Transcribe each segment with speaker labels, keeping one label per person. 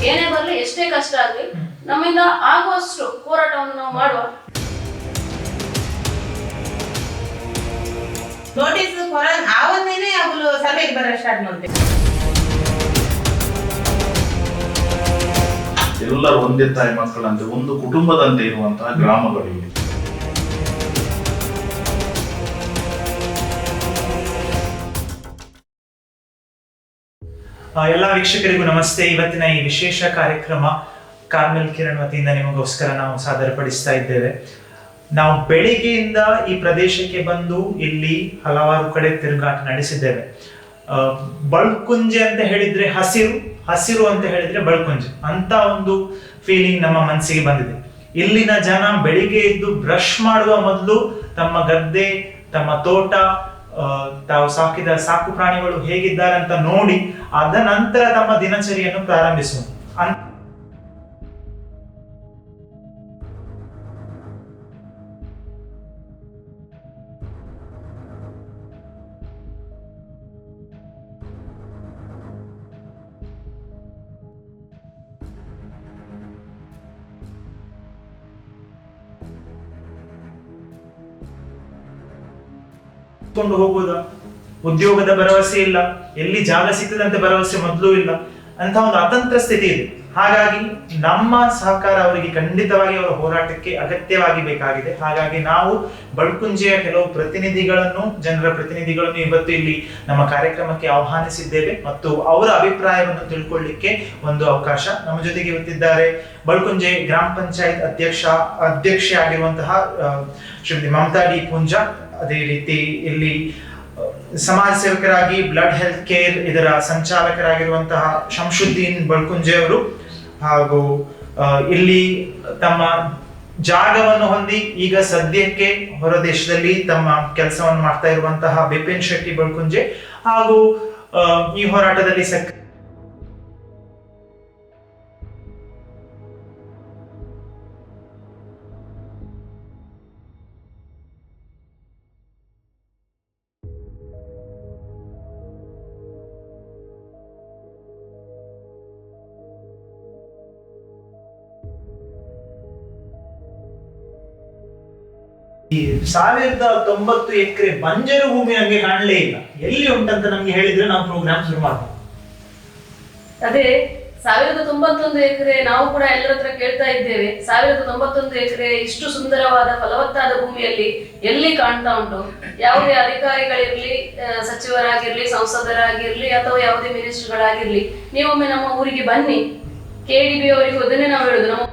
Speaker 1: ಏನೇ ಬರಲಿ, ಎಷ್ಟೇ ಕಷ್ಟ ಆಗಲಿ, ನಮ್ಮಿಂದ ಆಗುವಷ್ಟು ಹೋರಾಟವನ್ನು ನಾವು ಮಾಡುವ.
Speaker 2: ನೋಟಿಸ್ ಕೊರ ಆವನ್ನೇನೆ ಅವುಲು ಸರ್ವೆಗೆ ಬರ ಸ್ಟಾರ್ಟ್ ಮಾಡ್ತೇವೆ.
Speaker 3: ಎಲ್ಲರೂ ಒಂದೇ ತಾಯಿ ಮಕ್ಕಳಂತೆ, ಒಂದು ಕುಟುಂಬದಂತೆ ಇರುವಂತಹ ಗ್ರಾಮಗಳು ಇಲ್ಲಿ.
Speaker 4: ಎಲ್ಲ ವೀಕ್ಷಕರಿಗೂ ನಮಸ್ತೆ. ಇವತ್ತಿನ ಈ ವಿಶೇಷ ಕಾರ್ಯಕ್ರಮ ಕಾರ್ಮೆಲ್ ಕಿರಣ್ ವತಿಯಿಂದ ನಿಮಗೋಸ್ಕರ ನಾವು ಸಾದರಪಡಿಸ್ತಾ ಇದ್ದೇವೆ. ನಾವು ಬೆಳಿಗ್ಗೆಯಿಂದ ಈ ಪ್ರದೇಶಕ್ಕೆ ಬಂದು ಇಲ್ಲಿ ಹಲವಾರು ಕಡೆ ತಿರುಗಾಟ ನಡೆಸಿದ್ದೇವೆ. ಬಳ್ಕುಂಜೆ ಅಂತ ಹೇಳಿದ್ರೆ ಹಸಿರು, ಹಸಿರು ಅಂತ ಹೇಳಿದ್ರೆ ಬಳ್ಕುಂಜೆ ಅಂತ ಒಂದು ಫೀಲಿಂಗ್ ನಮ್ಮ ಮನಸ್ಸಿಗೆ ಬಂದಿದೆ. ಇಲ್ಲಿನ ಜನ ಬೆಳಿಗ್ಗೆ ಎದ್ದು ಬ್ರಷ್ ಮಾಡುವ ಮೊದಲು ತಮ್ಮ ಗದ್ದೆ, ತಮ್ಮ ತೋಟ, ತಾವು ಸಾಕಿದ ಸಾಕು ಪ್ರಾಣಿಗಳು ಹೇಗಿದ್ದಾರೆ ಅಂತ ನೋಡಿ ಅದ ನಂತರ ತಮ್ಮ ದಿನಚರಿಯನ್ನು ಪ್ರಾರಂಭಿಸುವುದು. ಕೊಂಡು ಹೋಗುವುದ ಉದ್ಯೋಗದ ಭರವಸೆ ಇಲ್ಲ, ಎಲ್ಲಿ ಜಾಗ ಸಿಗ್ತದಂತೆ ಭರವಸೆ ಮೊದಲು ಇಲ್ಲ ಅಂತ ಒಂದು ಅತಂತ್ರ ಸ್ಥಿತಿ ಇದೆ. ಹಾಗಾಗಿ ನಮ್ಮ ಸಹಕಾರ ಅವರಿಗೆ ಖಂಡಿತವಾಗಿ ಅವರ ಹೋರಾಟಕ್ಕೆ ಅಗತ್ಯವಾಗಿ ಬೇಕಾಗಿದೆ. ಹಾಗಾಗಿ ನಾವು ಬಳ್ಕುಂಜೆಯ ಕೆಲವು ಪ್ರತಿನಿಧಿಗಳನ್ನು, ಜನರ ಪ್ರತಿನಿಧಿಗಳನ್ನು ಇವತ್ತು ಇಲ್ಲಿ ನಮ್ಮ ಕಾರ್ಯಕ್ರಮಕ್ಕೆ ಆಹ್ವಾನಿಸಿದ್ದೇವೆ ಮತ್ತು ಅವರ ಅಭಿಪ್ರಾಯವನ್ನು ತಿಳ್ಕೊಳ್ಳಿಕ್ಕೆ ಒಂದು ಅವಕಾಶ. ನಮ್ಮ ಜೊತೆಗೆ ಇವತ್ತಿದ್ದಾರೆ ಬಳ್ಕುಂಜೆ ಗ್ರಾಮ ಪಂಚಾಯತ್ ಅಧ್ಯಕ್ಷೆ ಆಗಿರುವಂತಹ ಶ್ರೀಮತಿ ಮಮತಾ ಡಿ ಪೂಂಜಾ. ಅದೇ ರೀತಿ ಇಲ್ಲಿ ಸಮಾಜ ಸೇವಕರಾಗಿ ಬ್ಲಡ್ ಹೆಲ್ತ್ ಕೇರ್ ಇದರ ಸಂಚಾಲಕರಾಗಿರುವಂತಹ ಶಂಶುದ್ದೀನ್ ಬಳ್ಕುಂಜೆ ಅವರು, ಹಾಗೂ ಇಲ್ಲಿ ತಮ್ಮ ಜಾಗವನ್ನು ಹೊಂದಿ ಈಗ ಸದ್ಯಕ್ಕೆ ಹೊರದೇಶದಲ್ಲಿ ತಮ್ಮ ಕೆಲಸವನ್ನು ಮಾಡ್ತಾ ಇರುವಂತಹ ಬಿಪಿನ್ ಶೆಟ್ಟಿ ಬಳ್ಕುಂಜೆ, ಹಾಗೂ ಈ ಹೋರಾಟದಲ್ಲಿ ಈ 1090 ಎಕರೆ ಬಂಜರು ಭೂಮಿ ನಮ್ಗೆ ಕಾಣಲೇ ಇಲ್ಲ. ಎಲ್ಲಿ ಉಂಟಂತ ನಮ್ಗೆ ಹೇಳಿದ್ರೆ ನಾವು ಪ್ರೋಗ್ರಾಮ್ ಶುರು ಮಾಡ್ಬೋದು.
Speaker 1: ಅದೇ 1091 ಎಕರೆ ನಾವು ಕೂಡ ಎಲ್ಲರ ಹತ್ರ ಕೇಳ್ತಾ ಇದ್ದೇವೆ. 1091 ಎಕರೆ ಇಷ್ಟು ಸುಂದರವಾದ ಫಲವತ್ತಾದ ಭೂಮಿಯಲ್ಲಿ ಎಲ್ಲಿ ಕಾಣ್ತಾ ಉಂಟು? ಯಾವುದೇ ಅಧಿಕಾರಿಗಳಿರ್ಲಿ, ಸಚಿವರಾಗಿರ್ಲಿ, ಸಂಸದರಾಗಿರ್ಲಿ, ಅಥವಾ ಯಾವುದೇ ಮಿನಿಸ್ಟರ್ಗಳಾಗಿರ್ಲಿ, ನೀವೊಮ್ಮೆ ನಮ್ಮ ಊರಿಗೆ ಬನ್ನಿ. ಕೆಡಿಬಿ ಅವರಿಗೂ ಅದನ್ನೇ ನಾವು ಹೇಳುದು. ನಮ್ಮ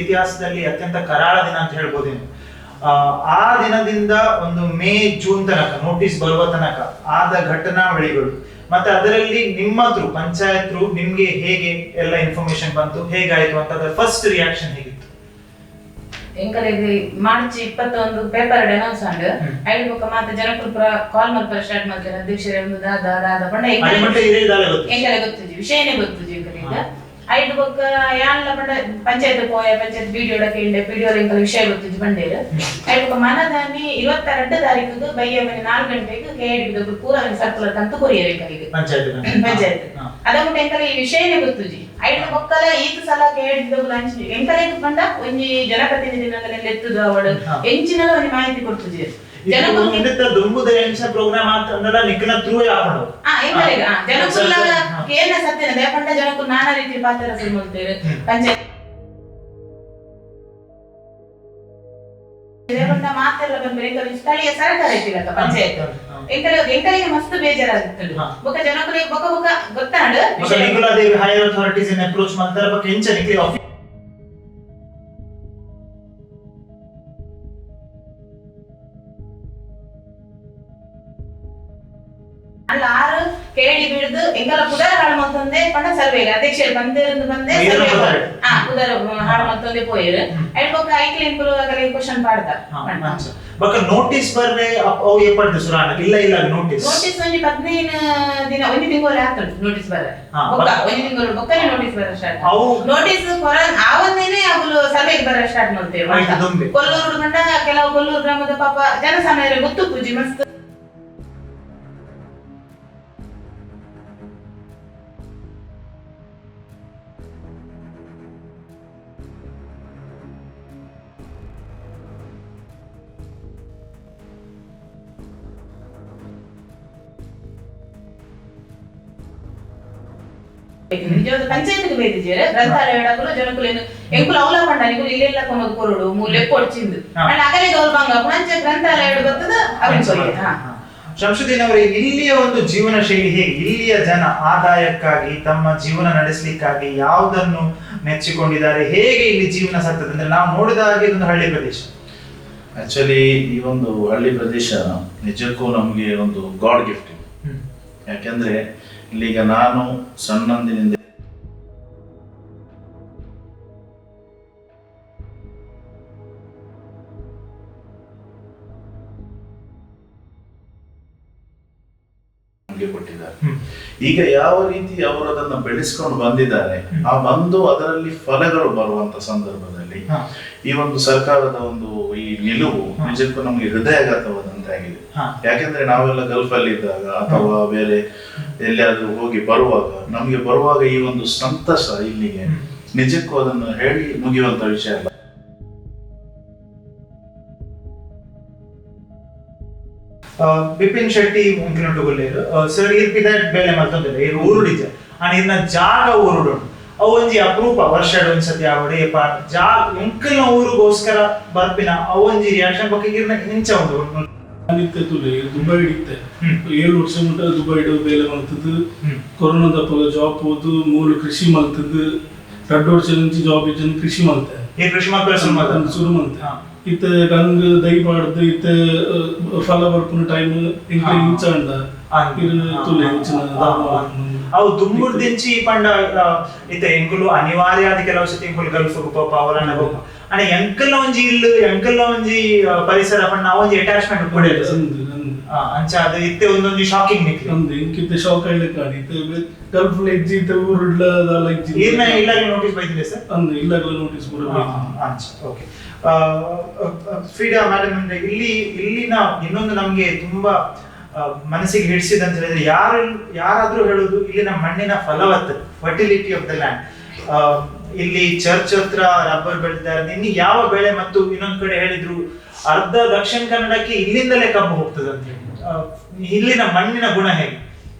Speaker 4: ಇತಿಹಾಸದಲ್ಲಿ ಅತ್ಯಂತ ಕರಾಳ ದಿನ ಅಂತ ಹೇಳ್ಬೋದೇನು. ಆ ದಿನದಿಂದ ಒಂದು ಮೇ ಜೂನ್ ತನಕ ನೋಟಿಸ್ ಬರುವ ತನಕ ಆದ ಘಟನಾವಳಿಗಳು ಮತ್ತೆ ಅದರಲ್ಲಿ ನಿಮ್ಮದ್ರು ಪಂಚಾಯತ್ರು ನಿಮ್ಗೆ ಹೇಗೆ ಎಲ್ಲ ಇನ್ಫಾರ್ಮೇಶನ್ ಬಂತು, ಹೇಗಾಯ್ತು ಅಂತ ಅದರ ಫಸ್ಟ್ ರಿಯಾಕ್ಷನ್ ಹೇಗಿತ್ತು?
Speaker 2: ಎಂಕಲೆಗ್ ಮಾರ್ಚ್ 21 ಪೇಪರ್ ಅನೌನ್ಸ್ ಆಂಡ್ ಐದು ಬೊಕ್ಕ ಮಾತ ಜನಕುಲು ಪೂರ ಕಾಲ್ ಮಲ್ಪರ ಸ್ಟಾರ್ಟ್ ಮಾಡ್ತಾರೆ. ಅಧ್ಯಕ್ಷರೇ ಒಂದು ದಾದ ದಾದ ಪಂಡ ಎಂಕಲೆ ಗೊತ್ತುಜಿ, ವಿಷಯನೇ ಗೊತ್ತುಜಿ ಎಂಕಲೆಗ್. ಐದು ಬೊಕ್ಕ ಯಾನ್ಲ ಪಂಡ ಪಂಚಾಯತ್ ಪೋಯ, ಪಂಚಾಯತ್ ಬಿಡಿಒ ಕೇಂದ್ರ ಬಿಡಿಒ ಎಂಕಲ ವಿಷಯ ಗೊತ್ತುಜಿ ಬಂಡೇರು. ಐದು ಬೊಕ್ಕ ಮನದಾನಿ 22 ತಾರೀಕು ಬಯ್ಯ ಮನೆ 4 ಗಂಟೆಗೆ ಕೆಐಡಿ ಪೂರ ಸರ್ಕುಲರ್ ತಂತು ಕೊರಿಯರ್ ಎಂಕಲಿಗೆ ಪಂಚಾಯತ್. ಅದ ಮುಟ್ಟ ಎಂಕಲ ಈ ವಿಷಯನೇ ಗೊತ್ತುಜಿ. ಐದು ಬೊಕ್ಕಲ ಈತ ಸಲ ಕೆಐಡಿ ಲಂಚ್ ಎಂಕಲೆಗ್ ಪಂಡ ಒಂಜಿ ಜನಪ್ರತಿನಿಧಿ ಎತ್ತುದು ಅವಳು ಎಂಚಿನಲ ಒಂಜಿ ಮಾಹಿತಿ ಕೊಡ್ತುಜಿ. ಜನಕುಲ ಕೇನ ಸತ್ಯನ ದೇಪಂಡ ಜನಕುಲು ನಾನಾ ರೀತಿ ಪಾತ್ರ ಸುಳ್ತೇವೆ ಪಂಚಾಯತ್ ದೇಪಂಡ ಮಾತೆಲ್ಲ ಬಂದ್ರೆ ಎಂಕಲ್ ಸ್ಥಳೀಯ ಸರ್ಕಾರ ಇಟ್ಟಿರತ್ತ ಪಂಚಾಯತ್ ಎಂಕಲ್ ಎಂಕಲಿಗೆ ಮಸ್ತ್ ಬೇಜಾರಾಗ್ತದೆ. ಬೊಕ ಜನಕುಲಿಗೆ ಬೊಕ ಬೊಕ ಗೊತ್ತಾಂಡ್
Speaker 4: ಹೈಯರ್ ಅಥಾರಿಟೀಸ್ ಇನ್ ಅಪ್ರೋಚ್ ಮಾಡ್ತಾರೆ ಬೊಕ ಎಂಚ ನಿಕ್ಲೆ
Speaker 2: ಅಲ್ಲ ಆರು ಕೇಳಿ ಬಿಡ್ದು ಎಂಕಲ ಪುದರ್ ಹಾಳು ಮತ್ತೊಂದೇ ಪಂಡ ಸರ್ವೆ ಅಧ್ಯಕ್ಷರು ಬಂದೇರಂದು ಬಂದೆ ಸರ್ವೆ ಪುದರ್ ಹಾಳು ಮತ್ತೊಂದೇ ಪೋಯಿರು ಐಡ್ ಬೊಕ್ಕ ಐಕ್ಲ ಎಂಕುಲು ಅಗಲ ಕ್ವಶನ್ ಪಾಡ್ದ
Speaker 4: ಬೊಕ್ಕ ನೋಟಿಸ್ ಬರ್ರೆ ಅವು ಏಪಡ್ದು ಸುರಾಣ ಇಲ್ಲ ಇಲ್ಲ ನೋಟಿಸ್
Speaker 2: ನೋಟಿಸ್ ಒಂಜಿ 15 ದಿನ ಒಂಜಿ ತಿಂಗಳು ಆಗ್ತದೆ ನೋಟಿಸ್ ಬರ್ರೆ ಬೊಕ್ಕ ಒಂಜಿ ತಿಂಗಳು ಬೊಕ್ಕನೆ ನೋಟಿಸ್ ಬರ ಸ್ಟಾರ್ಟ್
Speaker 4: ಅವು
Speaker 2: ನೋಟಿಸ್ ಕೊರ ಆವನ್ನೇನೆ ಅವುಲು ಸರ್ವೆಗೆ ಬರ ಸ್ಟಾರ್ಟ್ ಮಾಡ್ತೇವೆ. ಕೊಲ್ಲೂರು ಬಂಡ ಕೆಲವು ಕೊಲ್ಲೂರು ಗ್ರಾಮದ ಪಾಪ ಜನಸಾಮಾನ್ಯರ ಗೊತ್ತು ಪೂಜಿ ಮಸ್ತ್ ನಿಜವಾದ ಪಂಚಾಯತ್ಗೆ ಬೇದಿದ್ದೀರ ಗ್ರಂಥಾಲಯ ಜನಕುಲೇನು ಎಂಕುಲು ಅವಲ ಪಂಡ ನಿಕುಲು ಇಲ್ಲೆಲ್ಲ ಕೊನೋದು ಕೊರಡು ಮೂಲೆ ಕೊಡ್ಚಿಂದು ಅಂಡ್ ಅಗಲಿಗೆ ಅವ್ರು ಬಂಗ ಪುಣಂಚ ಗ್ರಂಥಾಲಯ ಬರ್ತದ ಅವ್ರಿಗೆ.
Speaker 4: ಶಂಸುದ್ದೀನ್ ಅವರೇ, ಇಲ್ಲಿಯ ಒಂದು ಜೀವನ ಶೈಲಿ ಹೇಗೆ? ಇಲ್ಲಿಯ ಜನ ಆದಾಯಕ್ಕಾಗಿ ತಮ್ಮ ಜೀವನ ನಡೆಸಲಿಕ್ಕಾಗಿ ಯಾವುದನ್ನು ಮೆಚ್ಚಿಕೊಂಡಿದ್ದಾರೆ, ಹೇಗೆ ಇಲ್ಲಿ ಜೀವನ ಸಾಗ್ತದೆ? ಅಂದ್ರೆ ನಾವು ನೋಡಿದ ಹಾಗೆ ಇದೊಂದು ಹಳ್ಳಿ ಪ್ರದೇಶ.
Speaker 3: ಆಕ್ಚುಲಿ ಈ ಒಂದು ಹಳ್ಳಿ ಪ್ರದೇಶ ನಿಜಕ್ಕೂ ನಮಗೆ ಒಂದು ಗಾಡ್ ಗಿಫ್ಟ್. ಯಾಕೆಂದ್ರೆ ಇಲ್ಲಿಗ ನಾನು ಸಣ್ಣಂದಿನಿಂದ ಕೊಟ್ಟಿದ್ದಾರೆ. ಈಗ ಯಾವ ರೀತಿ ಅವರು ಅದನ್ನು ಬೆಳೆಸ್ಕೊಂಡು ಬಂದಿದ್ದಾರೆ, ಆ ಬಂದು ಅದರಲ್ಲಿ ಫಲಗಳು ಬರುವಂತ ಸಂದರ್ಭದಲ್ಲಿ ಈ ಒಂದು ಸರ್ಕಾರದ ಒಂದು ಈ ನಿಲುವು ನಿಜಕ್ಕೂ ನಮಗೆ ಹೃದಯಾಘಾತವಾದಂತೆ ಆಗಿದೆ. ಯಾಕೆಂದ್ರೆ ನಾವೆಲ್ಲ ಗಲ್ಫ್ ಅಲ್ಲಿ ಇದ್ದಾಗ ಅಥವಾ ಬೇರೆ ಎಲ್ಲಿಯಾದ್ರೂ ಹೋಗಿ ಬರುವಾಗ ನಮಗೆ ಬರುವಾಗ ಈ ಒಂದು ಸಂತಸ ಇಲ್ಲಿಗೆ ನಿಜಕ್ಕೂ ಅದನ್ನು ಹೇಳಿ ಮುಗಿಯುವಂತ ವಿಷಯ ಅಲ್ಲ.
Speaker 4: ಬಿಪಿನ್ ಶೆಟ್ಟಿ ಉಂಕಿನೊಟ್ಟುಗುಲ್ಲೇರು ಸರ್ ಇರ್ಪಿದ ಬೇಳೆ ಮಲ್ತೊಂದಿಲ್ಲ ಇರು ಊರುಡಿಜ ಅಂಡ್ ಇರ್ನ ಜಾಗ ಊರುಡು ಅವು ಒಂಜಿ ಅಪರೂಪ ವರ್ಷಡ್ ಒಂದ್ಸತಿ ಆವಡೆ ಏಪ ಜಾಗ ಎಂಕಲ್ನ ಊರುಗೋಸ್ಕರ ಬರ್ಪಿನ ಅವು ಒಂಜಿ ರಿಯಾಕ್ಷನ್ ಬಗ್ಗೆ ಇರ್ನ ಇಂಚ ಉಂಡು.
Speaker 5: ಇತ್ತೆ ತುಲೆ ದುಬೈ ಇತ್ತೆ 7 ವರ್ಷ ಮುಟ್ಟ ದುಬೈ ಬೇಲೆ ಮಲ್ತದ್ದು, ಕೊರೋನಾದಪ್ಪಗ ಜಾಬ್ ಹೋದು ಮೂಲ ಕೃಷಿ ಮಲ್ತದ್ದು, 2 ವರ್ಷ నుంచి ಜಾಬ್ ಇಜ್ಜನ್ ಕೃಷಿ ಮಲ್ತೆ ಶುರು ಮಲ್ತೆ. ಇತ್ತೆ ಗಂಗ್ ದೈ ಪಾಡ್ದು ಇತ್ತೆ ಫಲ ಬರ್ಪುನ ಟೈಮ್ ಇಂಕ್ಲೆ ಇಂಚ ಅಂಡ ತುಲೆ ಇಂಚಿನ
Speaker 4: ಅವು ದುಂಬುರ್ದಿಂಚಿ ಪಂಡ ಇತ್ತೆ ಎಂಕುಲು ಅನಿವಾರ್ಯ ಆದ ಕೆಲವು ಸತಿ ಎಂಕುಲು ಗಲ್ಫ್ ಪೋಪ ಅವಲನ್ನ ಪೋಪ ಅಣ್ಣ ಎಂಕಲ್ನ ಒಂಜಿ ಇಲ್ಲು ಎಂಕಲ್ನ ಒಂಜಿ ಪರಿಸರ ಪಂಡ ಒಂಜಿ ಅಟ್ಯಾಚ್ಮೆಂಟ್ ಉಪ್ಪುಂಡು ಅಂಚ ಅದು ಇತ್ತೆ ಒಂದೊಂಜಿ ಶಾಕಿಂಗ್ ನಿಕ್ಲೆ
Speaker 5: ಅಂದು ಇಂಕಿತ್ತೆ ಶಾಕ್ ಆಯ್ಲೆ ಕಾಣಿ ಇತ್ತೆ ಗಲ್ಫ್ ಇಜ್ಜಿ ಇತ್ತೆ ಊರುಡ್ಲ ದಾಲ ಇಜ್ಜಿ
Speaker 4: ಇರ್ನ ಇಲ್ಲಾಗ್ಲ ನೋಟಿಸ್ ಬೈದಿದೆ ಸರ್
Speaker 5: ಅಂದು ಇಲ್ಲಾಗ್ಲ ನೋಟಿಸ್ ಪೂರ
Speaker 4: ಅಂಚ. ಓಕೆ ಫ್ರೀಡಾ ಮೇಡಮ್, ಅಂದ್ರೆ ಇಲ್ಲಿ ಇಲ್ಲಿನ ಇನ್ನೊಂದು ನಮಗೆ ತುಂಬಾ ಮನಸ್ಸಿಗೆ ಹಿಡಿಸಿದ ಅಂತ ಹೇಳಿದ್ರೆ ಯಾರಾದ್ರೂ ಹೇಳುದು ಇಲ್ಲಿನ ಮಣ್ಣಿನ ಫಲವತ್ತತೆ, ಫರ್ಟಿಲಿಟಿ ಆಫ್ the land. ಇಲ್ಲಿ ಚರ್ಚ್ ಹತ್ರ ರಬ್ಬರ್ ಬೆಳೆದಿದ್ದಾರೆ, ಇನ್ನು ಯಾವ ಬೆಳೆ ಮತ್ತು ಇನ್ನೊಂದ್ ಕಡೆ ಹೇಳಿದ್ರು ಅರ್ಧ ದಕ್ಷಿಣ ಕನ್ನಡಕ್ಕೆ ಇಲ್ಲಿಂದಲೇ ಕಬ್ಬು ಹೋಗ್ತದೆ ಅಂತ ಹೇಳಿ. ಇಲ್ಲಿನ ಮಣ್ಣಿನ ಗುಣ ಹೇಗೆ?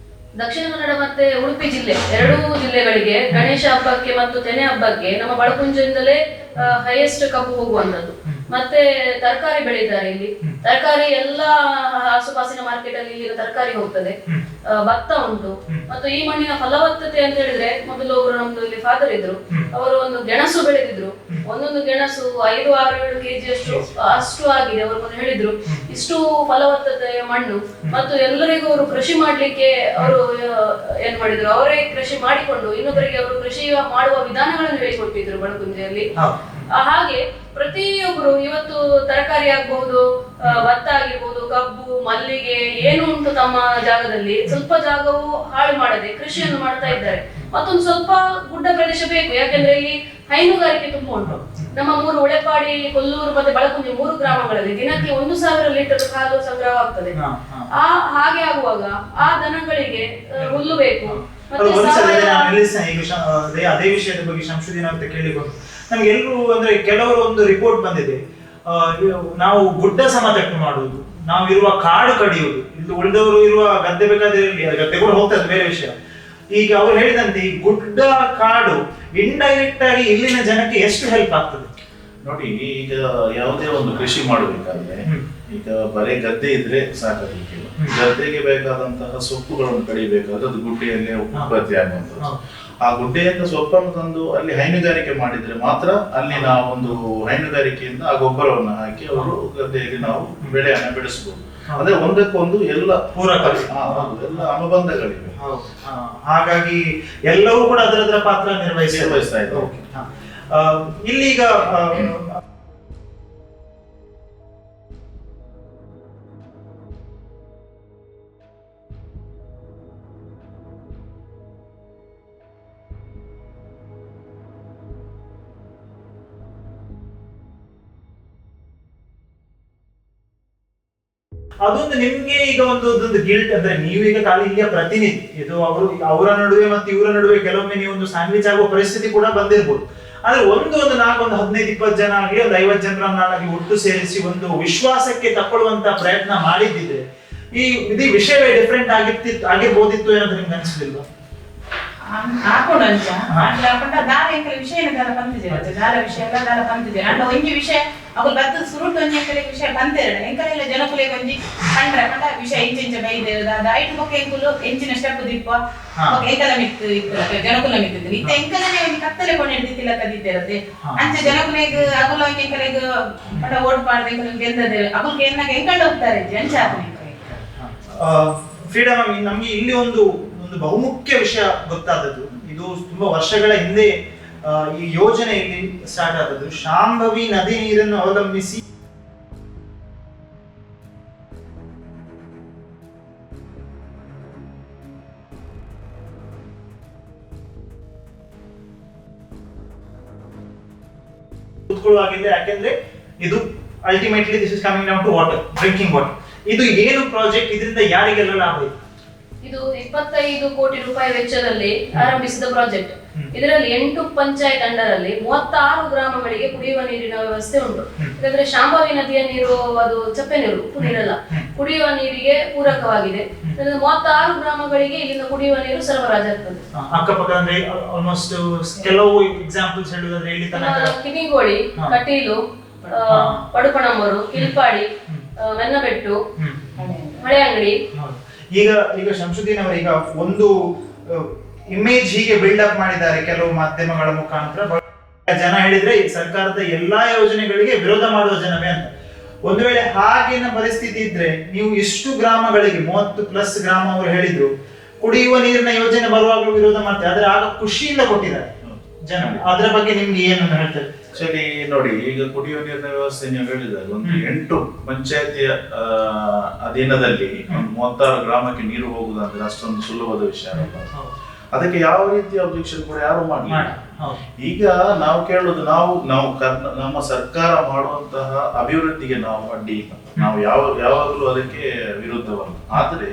Speaker 1: ದಕ್ಷಿಣ ಕನ್ನಡ ಮತ್ತೆ ಉಡುಪಿ ಜಿಲ್ಲೆ ಎರಡೂ ಜಿಲ್ಲೆಗಳಿಗೆ ಗಣೇಶ ಹಬ್ಬಕ್ಕೆ ಮತ್ತು ತೆನೆ ಹಬ್ಬಕ್ಕೆ ನಮ್ಮ ಬಡಕುಂಜದಿಂದಲೇ ಹೈಯೆಸ್ಟ್ ಕಬ್ಬು ಹೋಗುವಂತದ್ದು. ಮತ್ತೆ ತರಕಾರಿ ಬೆಳೀತಾರೆ ಇಲ್ಲಿ, ತರಕಾರಿ ಎಲ್ಲಾ ಆಸುಪಾಸಿನ ಮಾರ್ಕೆಟ್ ಅಲ್ಲಿ ಇಲ್ಲಿನ ತರಕಾರಿ ಹೋಗ್ತದೆ. ಭತ್ತ ಉಂಟು. ಮತ್ತು ಈ ಮಣ್ಣಿನ ಫಲವತ್ತತೆ ಅಂತ ಹೇಳಿದ್ರೆ ಮೊದಲು ಒಬ್ರು ನಮ್ದು ಇಲ್ಲಿ ಫಾದರ್ ಇದ್ರು, ಅವರು ಒಂದು ಗೆಣಸು ಬೆಳೆದಿದ್ರು. ಒಂದೊಂದು ಗೆಣಸು 5, 6, 7 ಕೆಜಿ ಅಷ್ಟು ಆಗಿದೆ. ಅವರು ಮೊದಲು ಹೇಳಿದ್ರು ಇಷ್ಟು ಫಲವತ್ತತೆಯ ಮಣ್ಣು. ಮತ್ತು ಎಲ್ಲರಿಗೂ ಅವರು ಕೃಷಿ ಮಾಡ್ಲಿಕ್ಕೆ ಅವರು ಏನ್ ಮಾಡಿದ್ರು, ಅವರೇ ಕೃಷಿ ಮಾಡಿಕೊಂಡು ಇನ್ನೊಬ್ಬರಿಗೆ ಅವರು ಕೃಷಿ ಮಾಡುವ ವಿಧಾನಗಳನ್ನು ಹೇಳಿಕೊಟ್ಟಿದ್ರು ಬಡಕುಂಜೆಯಲ್ಲಿ. ಹಾಗೆ ಪ್ರತಿಯೊಬ್ಬರು ಇವತ್ತು ತರಕಾರಿ ಆಗ್ಬಹುದು, ಭತ್ತ ಆಗಿರ್ಬೋದು, ಕಬ್ಬು, ಮಲ್ಲಿಗೆ ಏನು ಉಂಟು ತಮ್ಮ ಜಾಗದಲ್ಲಿ ಸ್ವಲ್ಪ ಜಾಗವು ಹಾಳು ಮಾಡದೆ ಕೃಷಿಯನ್ನು ಮಾಡ್ತಾ ಇದ್ದಾರೆ. ಮತ್ತೊಂದು ಸ್ವಲ್ಪ ಗುಡ್ಡ ಪ್ರದೇಶ ಬೇಕು, ಯಾಕಂದ್ರೆ ಇಲ್ಲಿ ಹೈನುಗಾರಿಕೆ ತುಂಬಾ ಉಂಟು. ನಮ್ಮ 3 ಉಳೆಪಾಡಿ, ಕೊಲ್ಲೂರು ಮತ್ತೆ ಬಳಕುಂಜೆ 3 ಗ್ರಾಮಗಳಲ್ಲಿ ದಿನಕ್ಕೆ 1000 ಲೀಟರ್ ಹಾಲು ಸಂಗ್ರಹವಾಗ್ತದೆ. ಆ ಹಾಗೆ ಆಗುವಾಗ ಆ ದನಗಳಿಗೆ ಹುಲ್ಲು ಬೇಕು.
Speaker 4: ಅದೇ ವಿಷಯದ ಬಗ್ಗೆ ಶಂಸುದ್ದೀನ್ ಅಂತ ಕೇಳಿಕೊಂಡು ನಮ್ಗೆ ಎಲ್ಲರೂ ಅಂದ್ರೆ ಕೆಲವರು ಒಂದು ರಿಪೋರ್ಟ್ ಬಂದಿದೆ, ನಾವು ಗುಡ್ಡ ಸಮತಟ್ಟು ಮಾಡುವುದು, ನಾವು ಇರುವ ಕಾಡು ಕಡಿಯುವುದು, ಇಲ್ಲಿ ಉಳಿದವರು ಇರುವ ಗದ್ದೆ ಬೇಕಾದ್ರೆ ಇರಲಿ, ಅದು ಗದ್ದೆ ಕೂಡ ಹೋಗ್ತದೆ ಬೇರೆ ವಿಷಯ. ಈಗ ಅವ್ರು ಹೇಳಿದಂತೆ ಈ ಗುಡ್ಡ ಕಾಡು ಇಂಡೈರೆಕ್ಟ್ ಆಗಿ ಇಲ್ಲಿನ ಜನಕ್ಕೆ ಎಷ್ಟು ಹೆಲ್ಪ್ ಆಗ್ತದೆ
Speaker 3: ನೋಡಿ. ಈಗ ಯಾವುದೇ ಒಂದು ಕೃಷಿ ಮಾಡಬೇಕಾದ್ರೆ ಈಗ ಬರೀ ಗದ್ದೆ ಇದ್ರೆ ಸಾಕಾಗಲಿಕ್ಕಿಲ್ಲ. ಗದ್ದೆಗೆ ಬೇಕಾದಂತಹ ಸೊಪ್ಪುಗಳನ್ನು ಕಡಿಬೇಕಾದ್ರೆ ಅದು ಗುಡ್ಡೆಯಲ್ಲೇ ಉತ್ಪತ್ತಿ ಆಗುವಂಥದ್ದು. ಆ ಗುಡ್ಡೆಯಿಂದ ಸೊಪ್ಪನ್ನು ತಂದು ಅಲ್ಲಿ ಹೈನುಗಾರಿಕೆ ಮಾಡಿದ್ರೆ ಮಾತ್ರ ಅಲ್ಲಿ ನಾವು ಒಂದು ಹೈನುಗಾರಿಕೆಯಿಂದ ಆ ಗೊಬ್ಬರವನ್ನು ಹಾಕಿ ಅವರು ಗದ್ದೆಯಲ್ಲಿ ನಾವು ಬೆಳೆಯನ್ನು ಬೆಳೆಸಬಹುದು. ಅಂದ್ರೆ ಒಂದಕ್ಕೊಂದು ಎಲ್ಲ
Speaker 4: ಪೂರಕ,
Speaker 3: ಎಲ್ಲ ಅನುಬಂಧಗಳಿವೆ.
Speaker 4: ಹಾಗಾಗಿ ಎಲ್ಲವೂ ಕೂಡ ಅದರ ಪಾತ್ರ ನಿರ್ವಹಿಸ್ತಾ ಇದೆ. ಇಲ್ಲಿ ಈಗ ಅದೊಂದು ನಿಮ್ಗೆ ಈಗ ಒಂದು ಗಿಲ್ಟ್ ಅಂದ್ರೆ ನೀವೀಗ ಖಾಲಿ ಇಲ್ಲಿಯ ಪ್ರತಿನಿಧಿ, ಇದು ಅವರು ಅವರ ನಡುವೆ ಮತ್ತು ಇವರ ನಡುವೆ ಕೆಲವೊಮ್ಮೆ ನೀವು ಒಂದು ಸ್ಯಾಂಡ್ವಿಚ್ ಆಗುವ ಪರಿಸ್ಥಿತಿ ಕೂಡ ಬಂದಿರ್ಬೋದು. ಆದ್ರೆ ಒಂದು ಒಂದು ನಾಲ್ಕು ಒಂದು 15-20 ಜನ ಆಗಲಿ ಒಂದು 50 ಜನರನ್ನಾಗಲಿ ಒಟ್ಟು ಸೇರಿಸಿ ಒಂದು ವಿಶ್ವಾಸಕ್ಕೆ ತಕ್ಕೊಳ್ಳುವಂತ ಪ್ರಯತ್ನ ಮಾಡಿದ್ದಿದ್ರೆ ಈ ಇದೀ ವಿಷಯವೇ ಡಿಫ್ರೆಂಟ್ ಆಗಿರ್ಬೋದಿತ್ತು ಏನಂತ ನಿಮ್ಗೆ ಅನ್ಸಲಿಲ್ವಾ?
Speaker 2: ಹಾಕೊಂಡು ಅಂಚ ಹಾಕೊಂಡ ದಾರ ಎಂಕಲ ವಿಷಯ ದಾರ ಪಂತಿಜೆ ದಾರ ವಿಷಯ ಎಲ್ಲ ದಾರ ಪಂತಿಜೆ ಅಂಡ ಒಂಜಿ ವಿಷಯ ಅಕುಲು ಬತ್ತ ಸುರುಟು ಒಂಜಿ ಎಂಕಲೆ ವಿಷಯ ಪಂತೇರಡ ಎಂಕಲೆಲ್ಲ ಜನಕುಲೆಗ್ ಒಂಜಿ ಪಂಡ್ರ ಪಂಡ ವಿಷಯ ಇಂಚ ಇಂಚ ಬೈದೇರು ದಾದ ಐಟು ಬೊಕ್ಕ ಎಂಕುಲು ಎಂಚಿನ ಸ್ಟೆಪ್ ದಿಪ್ಪ ಬೊಕ್ಕ ಎಂಕಲ ಮಿತ್ತು ಇತ್ತು ಜನಕುಲ ಮಿತ್ತಿತ್ತು ಇತ್ತ ಎಂಕಲನೆ ಒಂಜಿ ಕತ್ತಲೆ ಕೊನೆ ಹಿಡ್ದಿತ್ತಿಲ್ಲ ಕದಿದ್ದೇರತ್ತೆ ಅಂಚ ಜನಕುಲೆಗ್ ಅಕುಲು ಒಂಜಿ ಎಂಕಲೆಗ್ ಪಂಡ ಓಟ್ ಪಾಡ್ದ ಎಂಕುಲು ಗೆದ್ದದೆ ಅಕುಲು ಎನ್ನಾಗ ಎಂಕಂಡ ಹೋಗ್ತಾರೆ ಅಂಚ
Speaker 4: ಫ್ರೀಡಮ್. ನಮ್ಗೆ ಇಲ್ಲಿ ಒಂದು ಒಂದು ಬಹುಮುಖ್ಯ ವಿಷಯ ಗೊತ್ತಾದದ್ದು, ಇದು ತುಂಬಾ ವರ್ಷಗಳ ಹಿಂದೆ ಈ ಯೋಜನೆ ಇಲ್ಲಿ ಸ್ಟಾರ್ಟ್ ಆದದ್ದು. ಶಾಂಭವಿ ನದಿ ನೀರನ್ನು ಅವಲಂಬಿಸಿ ಕೂತ್ಕೊಳ್ಳುವಾಗಿಲ್ಲ, ಯಾಕೆಂದ್ರೆ ಇದು ultimately this is coming down to water, drinking water. ಇದು ಏನು ಪ್ರಾಜೆಕ್ಟ್, ಇದರಿಂದ ಯಾರಿಗೆಲ್ಲ ಲಾಭ ಇದೆ?
Speaker 1: ಇದು 25 ಕೋಟಿ ರೂಪಾಯಿ ವೆಚ್ಚದಲ್ಲಿ ಆರಂಭಿಸಿದ ಪ್ರಾಜೆಕ್ಟ್. ಇದರಲ್ಲಿ 8 ಪಂಚಾಯತ್ ಅಂಡರಲ್ಲಿ 36 ಗ್ರಾಮಗಳಿಗೆ ಕುಡಿಯುವ ನೀರಿನ ವ್ಯವಸ್ಥೆ ಉಂಟು. ಯಾಕಂದ್ರೆ ಶಾಂಭವಿ ನದಿಯ ನೀರು ಅದು ಚಪ್ಪೆ ನೀರು, ಉಪ್ಪು ನೀರಲ್ಲ, ಕುಡಿಯುವ ನೀರಿಗೆ ಪೂರಕವಾಗಿದೆ. 36 ಗ್ರಾಮಗಳಿಗೆ ಇಲ್ಲಿಂದ ಕುಡಿಯುವ ನೀರು ಸರಬರಾಜಾಗ್ತದೆ.
Speaker 4: ಅಕ್ಕಪಕ್ಕ ಅಂದ್ರೆ ಆಲ್ಮೋಸ್ಟ್ ಕೆಲವು ಎಕ್ಸಾಂಪಲ್ಸ್ ಹೇಳುವುದಾದ್ರೆ ಇಲ್ಲಿ ತನಕ
Speaker 1: ಕಿನಿಗೋಳಿ, ಕಟೀಲು, ಪಡುಪಣಂಬೂರು, ಕಿಲ್ಪಾಡಿ, ಮೆನ್ನಬೆಟ್ಟು, ಹಳೆಯಂಗಡಿ.
Speaker 4: ಈಗ ಈಗ ಶಂಸುದ್ದೀನ್ ಅವರು ಈಗ ಒಂದು ಇಮೇಜ್ ಹೀಗೆ ಬಿಲ್ಡ್ ಅಪ್ ಮಾಡಿದ್ದಾರೆ ಕೆಲವು ಮಾಧ್ಯಮಗಳ ಮುಖಾಂತರ. ಜನ ಹೇಳಿದ್ರೆ ಸರ್ಕಾರದ ಎಲ್ಲಾ ಯೋಜನೆಗಳಿಗೆ ವಿರೋಧ ಮಾಡುವ ಜನವೇ ಅಂತ. ಒಂದು ವೇಳೆ ಹಾಗೇನ ಪರಿಸ್ಥಿತಿ ಇದ್ರೆ ನೀವು ಇಷ್ಟು ಗ್ರಾಮಗಳಿಗೆ 30+ ಗ್ರಾಮ ಅವರು ಹೇಳಿದ್ರು ಕುಡಿಯುವ ನೀರಿನ ಯೋಜನೆ ಬರುವಾಗಲೂ ವಿರೋಧ ಮಾಡ್ತಾರೆ, ಆದ್ರೆ ಆಗ ಖುಷಿಯಿಂದ ಕೊಟ್ಟಿದ್ದಾರೆ ಜನ. ಅದರ ಬಗ್ಗೆ ನಿಮ್ಗೆ ಏನು ಹೇಳ್ತಾರೆ?
Speaker 3: ಆಕ್ಚುಲಿ ನೋಡಿ, ಈಗ ಕುಡಿಯುವ ನೀರಿನ ವ್ಯವಸ್ಥೆ ನೀವು ಹೇಳಿದಾಗ ಒಂದು 8 ಪಂಚಾಯತಿಯ ಅಧೀನದಲ್ಲಿ 36 ಗ್ರಾಮಕ್ಕೆ ನೀರು ಹೋಗುದಂದ್ರೆ ಅಷ್ಟೊಂದು ಸುಲಭದ ವಿಷಯ ಅಲ್ಲ. ಅದಕ್ಕೆ ಯಾವ ರೀತಿಯ ಅಬ್ಜೆಕ್ಷನ್ ಕೂಡ ಯಾರು ಮಾಡಲಿಲ್ಲ. ಈಗ ನಾವು ಕೇಳೋದು, ನಾವು ನಾವು ನಮ್ಮ ಸರ್ಕಾರ ಮಾಡುವಂತಹ ಅಭಿವೃದ್ಧಿಗೆ ನಾವು ಅಡ್ಡಿ ಇಲ್ಲ, ನಾವು ಯಾವಾಗಲೂ ಅದಕ್ಕೆ ವಿರುದ್ಧವಲ್ಲ. ಆದ್ರೆ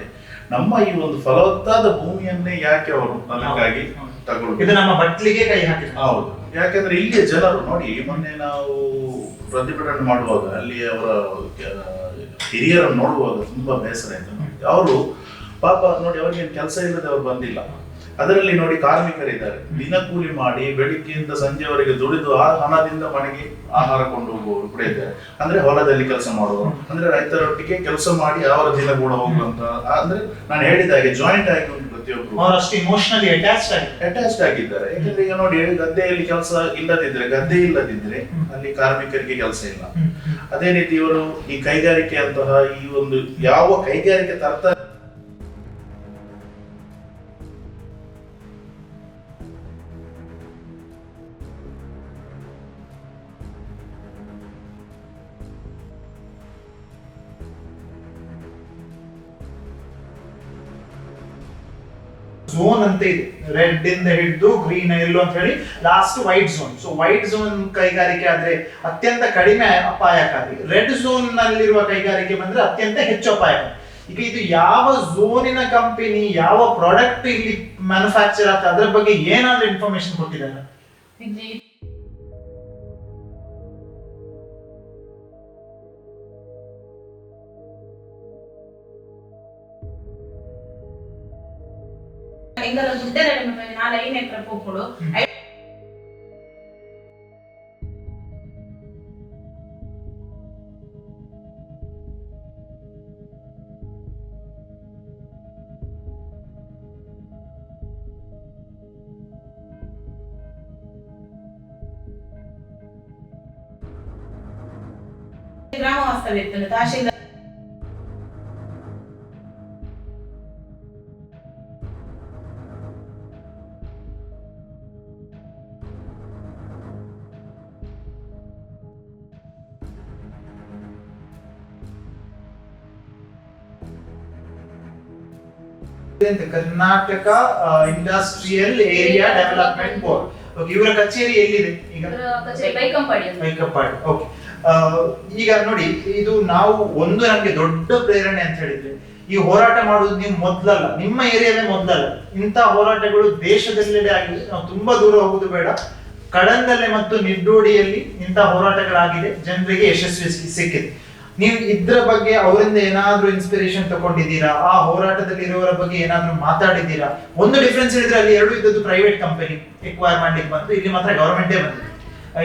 Speaker 3: ನಮ್ಮ ಈ ಒಂದು ಫಲವತ್ತಾದ ಭೂಮಿಯನ್ನೇ ಯಾಕೆ ಅವರು ಅದಕ್ಕಾಗಿ ತಗೊಳ್ಳುದು?
Speaker 4: ಇದು ನಮ್ಮ ಬಟ್ಲಿಗೆ ಕೈ ಹಾಕಿದ್ರು.
Speaker 3: ಹೌದು, ಯಾಕಂದ್ರೆ ಇಲ್ಲಿಯ ಜನರು ನೋಡಿ, ಮೊನ್ನೆ ನಾವು ಪ್ರತಿಭಟನೆ ಮಾಡುವಾಗ ಅಲ್ಲಿ ಅವರ ಹಿರಿಯರನ್ನು ನೋಡುವಾಗ ತುಂಬಾ ಬೇಸರ ಆಯ್ತು. ಅವರು ಪಾಪ ನೋಡಿ, ಅವ್ರಿಗೇನು ಕೆಲಸ ಇಲ್ಲದೆ ಅವ್ರು ಬಂದಿಲ್ಲ. ಅದರಲ್ಲಿ ನೋಡಿ ಕಾರ್ಮಿಕರಿದ್ದಾರೆ, ದಿನಕೂಲಿ ಮಾಡಿ ಬೆಳಿಗ್ಗೆಯಿಂದ ಸಂಜೆವರೆಗೆ ದುಡಿದು ಆ ಹಣದಿಂದ ಮನೆಗೆ ಆಹಾರ ಕೊಂಡು ಹೋಗುವವರು ಕೂಡ ಇದ್ದಾರೆ. ಅಂದ್ರೆ ಹೊಲದಲ್ಲಿ ಕೆಲಸ ಮಾಡುವವರು, ಅಂದ್ರೆ ರೈತರೊಟ್ಟಿಗೆ ಕೆಲಸ ಮಾಡಿ ಅವರ ದಿನ ಕೂಡ ಹೋಗುವಂತ, ಅಂದ್ರೆ ನಾನು ಹೇಳಿದ ಹಾಗೆ ಜಾಯಿಂಟ್ ಆಗಿ ಒಂದು ಪ್ರತಿಯೊಬ್ಬರು
Speaker 4: ಅಷ್ಟು ಇಮೋಷನಲಿ ಅಟ್ಯಾಚ್ಡ್
Speaker 3: ಆಗಿದ್ದಾರೆ. ಯಾಕಂದ್ರೆ ಈಗ ನೋಡಿ, ಗದ್ದೆಯಲ್ಲಿ ಕೆಲಸ ಇಲ್ಲದಿದ್ರೆ, ಗದ್ದೆ ಇಲ್ಲದಿದ್ರೆ ಅಲ್ಲಿ ಕಾರ್ಮಿಕರಿಗೆ ಕೆಲಸ ಇಲ್ಲ. ಅದೇ ರೀತಿ ಇವರು ಈ ಕೈಗಾರಿಕೆ ಅಂತಹ ಈ ಒಂದು ಯಾವ ಕೈಗಾರಿಕೆ ತರ್ತಾರೆ
Speaker 4: ಝೋನ್ ಅಂತ ಇದೆ, ರೆಡ್ ಇಂದ ಹಿಡಿದು ಗ್ರೀನ್ ಎಲ್ಲೋ ಅಂತ ಹೇಳಿ last white zone. So white zone ಕೈಗಾರಿಕೆ ಆದ್ರೆ ಅತ್ಯಂತ ಕಡಿಮೆ ಅಪಾಯಕಾರಿ, ರೆಡ್ ಝೋನ್ ನಲ್ಲಿರುವ ಕೈಗಾರಿಕೆ ಬಂದ್ರೆ ಅತ್ಯಂತ ಹೆಚ್ಚು ಅಪಾಯಕಾರಿ. ಈಗ ಇದು ಯಾವ ಝೋನಿನ ಕಂಪನಿ, ಯಾವ ಪ್ರಾಡಕ್ಟ್ ಇಲ್ಲಿ ಮ್ಯಾನುಫ್ಯಾಕ್ಚರ್ ಆಗ್ತದೆ, ಅದರ ಬಗ್ಗೆ ಏನಾದ್ರೂ ಇನ್ಫಾರ್ಮೇಶನ್ ಕೊಟ್ಟಿದ್ದಾರೆ?
Speaker 2: ಎಂಗಲ ಗುಡ್ಡದ 4-5 ಎಕರೆ ಪೋಪುಡು ಗ್ರಾಮ ವಾಸ್ತವ್ಯ ಇತ್ತು tahsildar
Speaker 4: Karnataka industrial area development board. Okay, ಇವರ ಕಚೇರಿ ಎಲ್ಲಿದೆ ಈಗ?
Speaker 1: ಕಚೇರಿ ಬೈಕಂಪಾಡಿ.
Speaker 4: ಬೈಕಂಪಾಡಿ. ಓಕೆ, ಈಗ ನೋಡಿ, ಇದು ನಾವು ಒಂದು ನಮ್ಗೆ ದೊಡ್ಡ ಪ್ರೇರಣೆ ಅಂತ ಹೇಳಿದ್ರೆ, ಈ ಹೋರಾಟ ಮಾಡುವುದು ನೀವು ಮೊದ್ಲಲ್ಲ, ನಿಮ್ಮ ಏರಿಯಾವೇ ಮೊದ್ಲಲ್ಲ, ಇಂಥ ಹೋರಾಟಗಳು ದೇಶದಲ್ಲೆಡೆ ಆಗಿದೆ. ನಾವು ತುಂಬಾ ದೂರ ಹೋಗುದು ಬೇಡ, ಕಡಂದಲ್ಲೇ ಮತ್ತು ನಿಡ್ಡೋಡಿಯಲ್ಲಿ ಇಂಥ ಹೋರಾಟಗಳಾಗಿದೆ, ಜನರಿಗೆ ಯಶಸ್ವಿ ಸಿಕ್ಕಿದೆ. ನೀವು ಇದ್ರ ಬಗ್ಗೆ ಅವರಿಂದ ಏನಾದ್ರೂ ಇನ್ಸ್ಪಿರೇಷನ್ ತಗೊಂಡಿದ್ದೀರಾ? ಆ ಹೋರಾಟದಲ್ಲಿ ಇರೋರ ಬಗ್ಗೆ ಏನಾದ್ರೂ ಮಾತಾಡಿದ್ದೀರಾ? ಒಂದು ಡಿಫ್ರೆನ್ಸ್ ಹೇಳಿದ್ರೆ ಅಲ್ಲಿ ಎರಡು ಇದ್ದದ್ದು ಪ್ರೈವೇಟ್ ಕಂಪನಿ ಎಕ್ವೈರ್ ಮಾಡ್ಲಿಕ್ಕೆ ಬಂತು, ಇಲ್ಲಿ ಮಾತ್ರ ಗವರ್ಮೆಂಟೇ ಬಂದಿದೆ.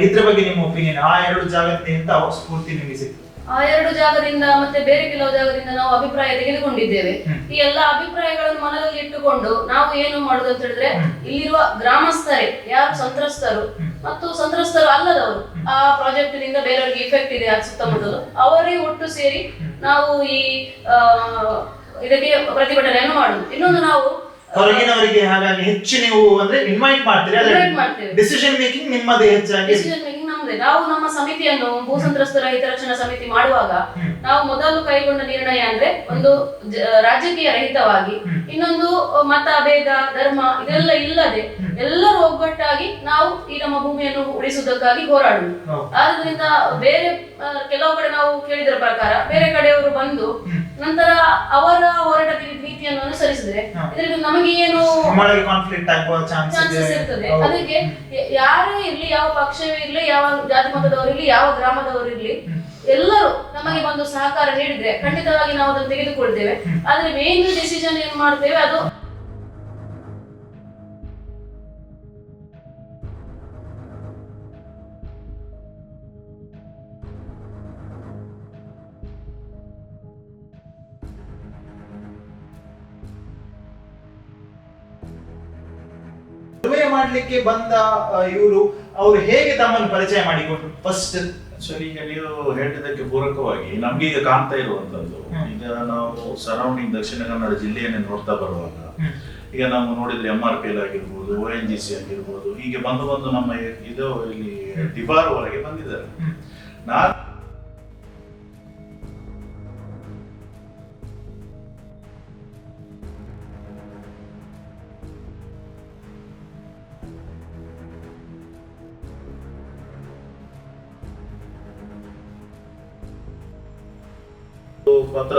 Speaker 4: ಇದ್ರ ಬಗ್ಗೆ ನಿಮ್ಮ ಒಪಿನಿಯನ್? ಆ ಎರಡು ಜಾಗದಿಂದ ಎಂತ ಸ್ಫೂರ್ತಿ ನಿಮಗೆ ಸಿಕ್ತು?
Speaker 1: ಆ ಎರಡು ಜಾಗದಿಂದ ಮತ್ತೆ ಬೇರೆ ಕೆಲವು ಜಾಗದಿಂದ ನಾವು ಅಭಿಪ್ರಾಯ ತೆಗೆದುಕೊಂಡಿದ್ದೇವೆ. ಈ ಎಲ್ಲಾ ಅಭಿಪ್ರಾಯಗಳನ್ನು ಮನದಲ್ಲಿ ಇಟ್ಟುಕೊಂಡು ನಾವು ಏನು ಮಾಡುದು ಅಂತ ಹೇಳಿದ್ರೆ, ಇಲ್ಲಿರುವ ಗ್ರಾಮಸ್ಥರೇ ಯಾರು ಸಂತ್ರಸ್ತರು ಮತ್ತು ಸಂತ್ರಸ್ತರು ಅಲ್ಲದವರು, ಆ ಪ್ರಾಜೆಕ್ಟ್ ನಿಂದ ಬೇರೆಯವರಿಗೆ ಇಫೆಕ್ಟ್ ಇದೆ ಆ ಸುತ್ತಮುತ್ತಲು, ಅವರೇ ಒಟ್ಟು ಸೇರಿ ನಾವು ಈ ಇದಕ್ಕೆ ಪ್ರತಿಭಟನೆಯನ್ನು ಮಾಡುದು. ಇನ್ನೊಂದು ನಾವು
Speaker 4: ಹೊರಗಿನವರಿಗೆ ಹಾಗಾಗಿ ಹೆಚ್ಚು ನೀವು ಅಂದ್ರೆ ಇನ್ವೈಟ್ ಮಾಡ್ತೀರಿ, ಡಿಸಿಷನ್ ಮೇಕಿಂಗ್ ನಿಮ್ಮದೇ ಹೆಚ್ಚಾಗಿ.
Speaker 1: ಡಿಸಿಷನ್ ಮೇಕಿಂಗ್ ನಮ್ಮದೇ. ನಾವು ನಮ್ಮ ಸಮಿತಿಯನ್ನು ಭೂ ಸಂತ್ರಸ್ತರ ಹಿತರಕ್ಷಣಾ ಸಮಿತಿ ಮಾಡುವಾಗ ನಾವು ಮೊದಲು ಕೈಗೊಂಡ ನಿರ್ಣಯ ಅಂದ್ರೆ, ಒಂದು ರಾಜಕೀಯ ರಹಿತವಾಗಿ, ಇನ್ನೊಂದು ಮತ ಭೇದ ಧರ್ಮ ಇದೆಲ್ಲ ಇಲ್ಲದೆ ಎಲ್ಲರೂ ಒಗ್ಗಟ್ಟಾಗಿ ನಾವು ಈ ನಮ್ಮ ಭೂಮಿಯನ್ನು ಉಳಿಸುವುದಕ್ಕಾಗಿ ಹೋರಾಡುವುದು. ಆದ್ರಿಂದ ಬೇರೆ ಕೆಲವು ಕಡೆ ನಾವು ಕೇಳಿದ್ರ ಪ್ರಕಾರ ಬೇರೆ ಕಡೆಯವರು ಬಂದು ನಂತರ ಅವರ ಹೋರಾಟದ ನೀತಿಯನ್ನು ಅನುಸರಿಸಿದ್ರೆ ಇದರಿಂದ ನಮಗೆ ಏನು ಚಾನ್ಸಸ್ ಇರ್ತದೆ. ಅದಕ್ಕೆ ಯಾರೇ ಇರ್ಲಿ, ಯಾವ ಪಕ್ಷವೇ ಇರ್ಲಿ, ಯಾವ ಜಾತಿ ಮತದವರು ಇರ್ಲಿ, ಯಾವ ಗ್ರಾಮದವರು ಇರ್ಲಿ, ಎಲ್ಲರೂ ನಮಗೆ ಒಂದು ಸಹಕಾರ ನೀಡಿದ್ರೆ ಖಂಡಿತವಾಗಿ ನಾವು ಅದನ್ನು ತೆಗೆದುಕೊಳ್ತೇವೆ. ಆದ್ರೆ ಮೇನ್ ಡಿಸಿಷನ್ ಏನ್ ಮಾಡ್ತೇವೆ ಅದು
Speaker 4: ಮಾಡ್ಲಿಕ್ಕೆ ಬಂದ ಇವರು ಅವರು ಹೇಗೆ ತಮ್ಮನ್ನು ಪರಿಚಯ ಮಾಡಿಕೊಂಡ್ರು ಫಸ್ಟ್?
Speaker 3: ಆಕ್ಚುಲಿ ಈಗ ನೀವು ಹೇಳಿದ್ದಕ್ಕೆ ಪೂರಕವಾಗಿ ನಮ್ಗೆ ಈಗ ಕಾಣ್ತಾ ಇರುವಂತದ್ದು, ಈಗ ನಾವು ಸರೌಂಡಿಂಗ್ ದಕ್ಷಿಣ ಕನ್ನಡ ಜಿಲ್ಲೆಯನ್ನೇ ನೋಡ್ತಾ ಬರುವಾಗ ಈಗ ನಾವು ನೋಡಿದ್ರೆ MRPL ಆಗಿರ್ಬೋದು, ONGC ಆಗಿರ್ಬೋದು, ಹೀಗೆ ಬಂದು ಬಂದು ನಮ್ಮ ಇದು ಇಲ್ಲಿ ದಿಬಾರ್ ವರೆಗೆ ಬಂದಿದ್ದಾರೆ. ನಾನು ಪತ್ರ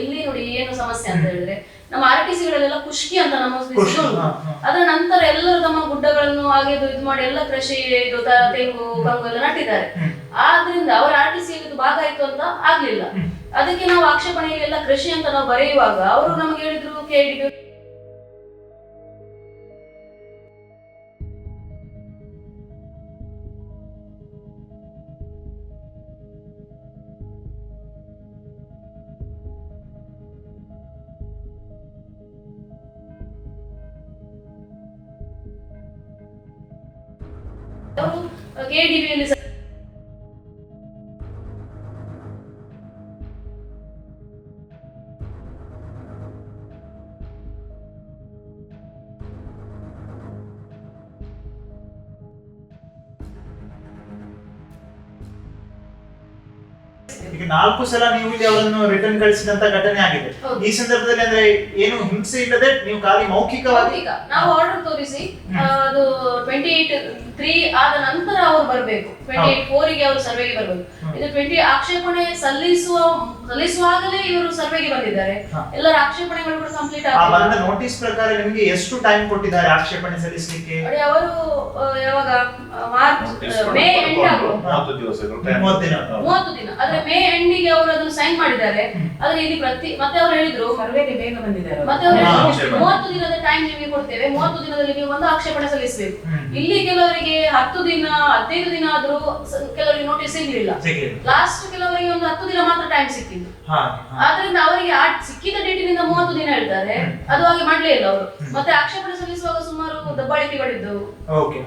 Speaker 1: ಇಲ್ಲಿ ನೋಡಿ ಏನು ಸಮಸ್ಯೆ ಅಂತ ಹೇಳಿದ್ರೆ, ನಮ್ಮ RTC ಗಳಲ್ಲೆಲ್ಲ ಖುಷ್ಕಿ ಅಂತ ನಮೂದಿಸಿದ್ರು. ಅದರ ನಂತರ ಎಲ್ಲರೂ ತಮ್ಮ ಗುಡ್ಡಗಳನ್ನು ಹಾಗೆ ಇದು ಮಾಡಿ ಎಲ್ಲ ಕೃಷಿ ಇದು ತೆಂಗು ಕಂಗು ಎಲ್ಲ ನಟ್ಟಿದ್ದಾರೆ. ಆದ್ರಿಂದ ಅವರ RTC ಇದು ಭಾಗ ಆಯ್ತು ಅಂತ ಆಗ್ಲಿಲ್ಲ. ಅದಕ್ಕೆ ನಾವು ಆಕ್ಷೇಪಣೆಯಲ್ಲೆಲ್ಲ ಕೃಷಿ ಅಂತ ನಾವು ಬರೆಯುವಾಗ ಅವರು ನಮಗೆ ಹೇಳಿದ್ರು KDP ಕೆಡಿಬಿಯಲ್ಲಿ
Speaker 4: ಈಗ 4 ಸಲ ನೀವು ಇಲ್ಲಿ ಅವರನ್ನು ರಿಟರ್ನ್ ಕಳಿಸಿದಂತ ಘಟನೆ ಆಗಿದೆ. ಈ ಸಂದರ್ಭದಲ್ಲಿ ಅಂದ್ರೆ ಏನು ಹಿಂಸೆ ಇಲ್ಲದೆ ನೀವು ಖಾಲಿ ಮೌಖಿಕವಾಗಿ
Speaker 1: ನಾವು ಆರ್ಡರ್ ತೋರಿಸಿ ಅದು 28/3 ಆದ ನಂತರ ಅವರು ಬರಬೇಕು, 28/4 ಅವರು ಸರ್ವೆಗೆ ಬರಬೇಕು. ಇದು 20 ಆಕ್ಷೇಪಣೆ ಸಲ್ಲಿಸುವಾಗಲೇ ಇವರು ಸರ್ವೆಗೆ ಬಂದಿದ್ದಾರೆ. ಎಲ್ಲರ ಆಕ್ಷೇಪಣೆಗಳು ಕೂಡ ಕಂಪ್ಲೀಟ್
Speaker 4: ಆಗಿದೆ. ಬಂದ ನೋಟಿಸ್ ಪ್ರಕಾರ ನಿಮಗೆ ಎಷ್ಟು ಟೈಮ್ ಕೊಟ್ಟಿದ್ದಾರೆ ಆಕ್ಷೇಪಣೆ ಸಲ್ಲಿಸಲಿಕ್ಕೆ?
Speaker 1: ಅವರು ಯಾವಾಗ ಮಾರ್ಚ್ ಮೇ ಎಂಡ್ ಆಗುವ 30 ದಿನ, ಆದ್ರೆ ಮೇ ಎಂಡಿಗೆ ಅವರು ಅದನ್ನು ಸೈನ್ ಮಾಡಿದ್ದಾರೆ. ಆದ್ರೆ ಇಲ್ಲಿ ಮತ್ತೆ ಅವರು ಹೇಳಿದ್ರು
Speaker 2: ಸರ್ವೆಗೆ ಬೇಗ ಬಂದಿದ್ದಾರೆ.
Speaker 1: ಮತ್ತೆ ಅವರು ಹೇಳಿದ್ರು 30 ದಿನದ ಟೈಮ್ ನಿಮಗೆ ಕೊಡ್ತೇವೆ, 30 ದಿನದಲ್ಲಿ ನೀವು ಒಂದು ಆಕ್ಷೇಪಣೆ ಸಲ್ಲಿಸಬೇಕು. ಇಲ್ಲಿ ಕೆಲವರಿಗೆ ಕೆಲವರಿಗೆ 10 ದಿನ 15 ದಿನ ಆದ್ರೂ ಕೆಲವರಿಗೆ ನೋಟಿಸ್ ಸಿಗ್ಲಿಲ್ಲ. ಲಾಸ್ಟ್ ಕೆಲವರಿಗೆ ಒಂದು 10 ದಿನ ಮಾತ್ರ ಟೈಮ್ ಸಿಕ್ಕಿದ್ದು. ಆದ್ರಿಂದ ಅವರಿಗೆ ಆ ಸಿಕ್ಕಿದ ಡೇಟಿನಿಂದ 30 ದಿನ ಹೇಳ್ತಾರೆ, ಅದು ಹಾಗೆ ಮಾಡ್ಲೇ ಇಲ್ಲ ಅವರು. ಮತ್ತೆ ಆಕ್ಷೇಪಣೆ ಸಲ್ಲಿಸುವಾಗ ಸುಮಾರು ದಬ್ಬಾಳಿಕೆಗಳಿದ್ದವು.
Speaker 4: ಓಕೆ,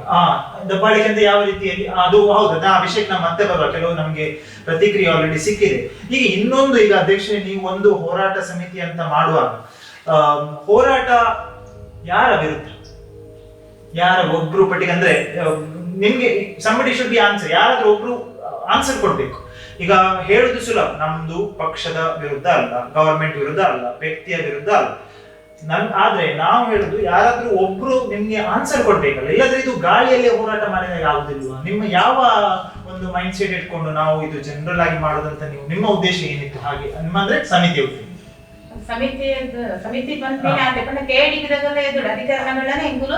Speaker 4: ದಬ್ಬಾಳಿಕೆ ಅಂದ್ರೆ ಯಾವ ರೀತಿಯಲ್ಲಿ? ಅದು ಹೌದು, ಆ ವಿಷಯಕ್ಕೆ ನಾವು ಮತ್ತೆ ಬರುವ. ಕೆಲವು ನಮ್ಗೆ ಪ್ರತಿಕ್ರಿಯೆ ಆಲ್ರೆಡಿ ಸಿಕ್ಕಿದೆ. ಈಗ ಇನ್ನೊಂದು, ಈಗ ಅಧ್ಯಕ್ಷರೇ, ನೀವು ಒಂದು ಹೋರಾಟ ಸಮಿತಿ ಅಂತ ಮಾಡುವಾಗ ಹೋರಾಟ ಯಾರ ವಿರುದ್ಧ? ಯಾರ ಒಬ್ರು ಪಟ್ಟಿಗೆ ಅಂದ್ರೆ ನಿಮ್ಗೆ ಸಂಬಡಿ should be answer, ಯಾರಾದ್ರೂ ಒಬ್ರು ಆನ್ಸರ್ ಕೊಡ್ಬೇಕು. ಈಗ ಹೇಳುದು ಸುಲಭ, ನಮ್ದು ಪಕ್ಷದ ವಿರುದ್ಧ ಅಲ್ಲ, ಗವರ್ಮೆಂಟ್ ವಿರುದ್ಧ ಅಲ್ಲ, ವ್ಯಕ್ತಿಯ ವಿರುದ್ಧ ಅಲ್ಲ. ಆದ್ರೆ ನಾವು ಹೇಳುದು ಯಾರಾದ್ರೂ ಒಬ್ರು ನಿಮ್ಗೆ ಆನ್ಸರ್ ಕೊಡ್ಬೇಕಲ್ಲ, ಇಲ್ಲಾಂದ್ರೆ ಇದು ಗಾಳಿಯಲ್ಲಿ ಹೋರಾಟ ಮಾಡಿದಾಗ ಆಗುದಿಲ್ವಾ? ನಿಮ್ಮ ಯಾವ ಒಂದು ಮೈಂಡ್ ಸೆಟ್ ಇಟ್ಕೊಂಡು ನಾವು ಇದು ಜನರಲ್ ಆಗಿ ಮಾಡೋದಂತ ನೀವು ನಿಮ್ಮ ಉದ್ದೇಶ ಏನಿತ್ತು? ಹಾಗೆ ನಿಮ್ಮ ಅಂದ್ರೆ ಸಮಿತಿ ಉದ್ದೇಶ
Speaker 2: ಸಮಿತಿ ಪನ್ಪಿನ ಕೆಐಡಿಬಿದಾಗೆಲ್ಲ ಎದುರು ಅಧಿಕಾರಗಳನ್ನ ಎಂಕುಲು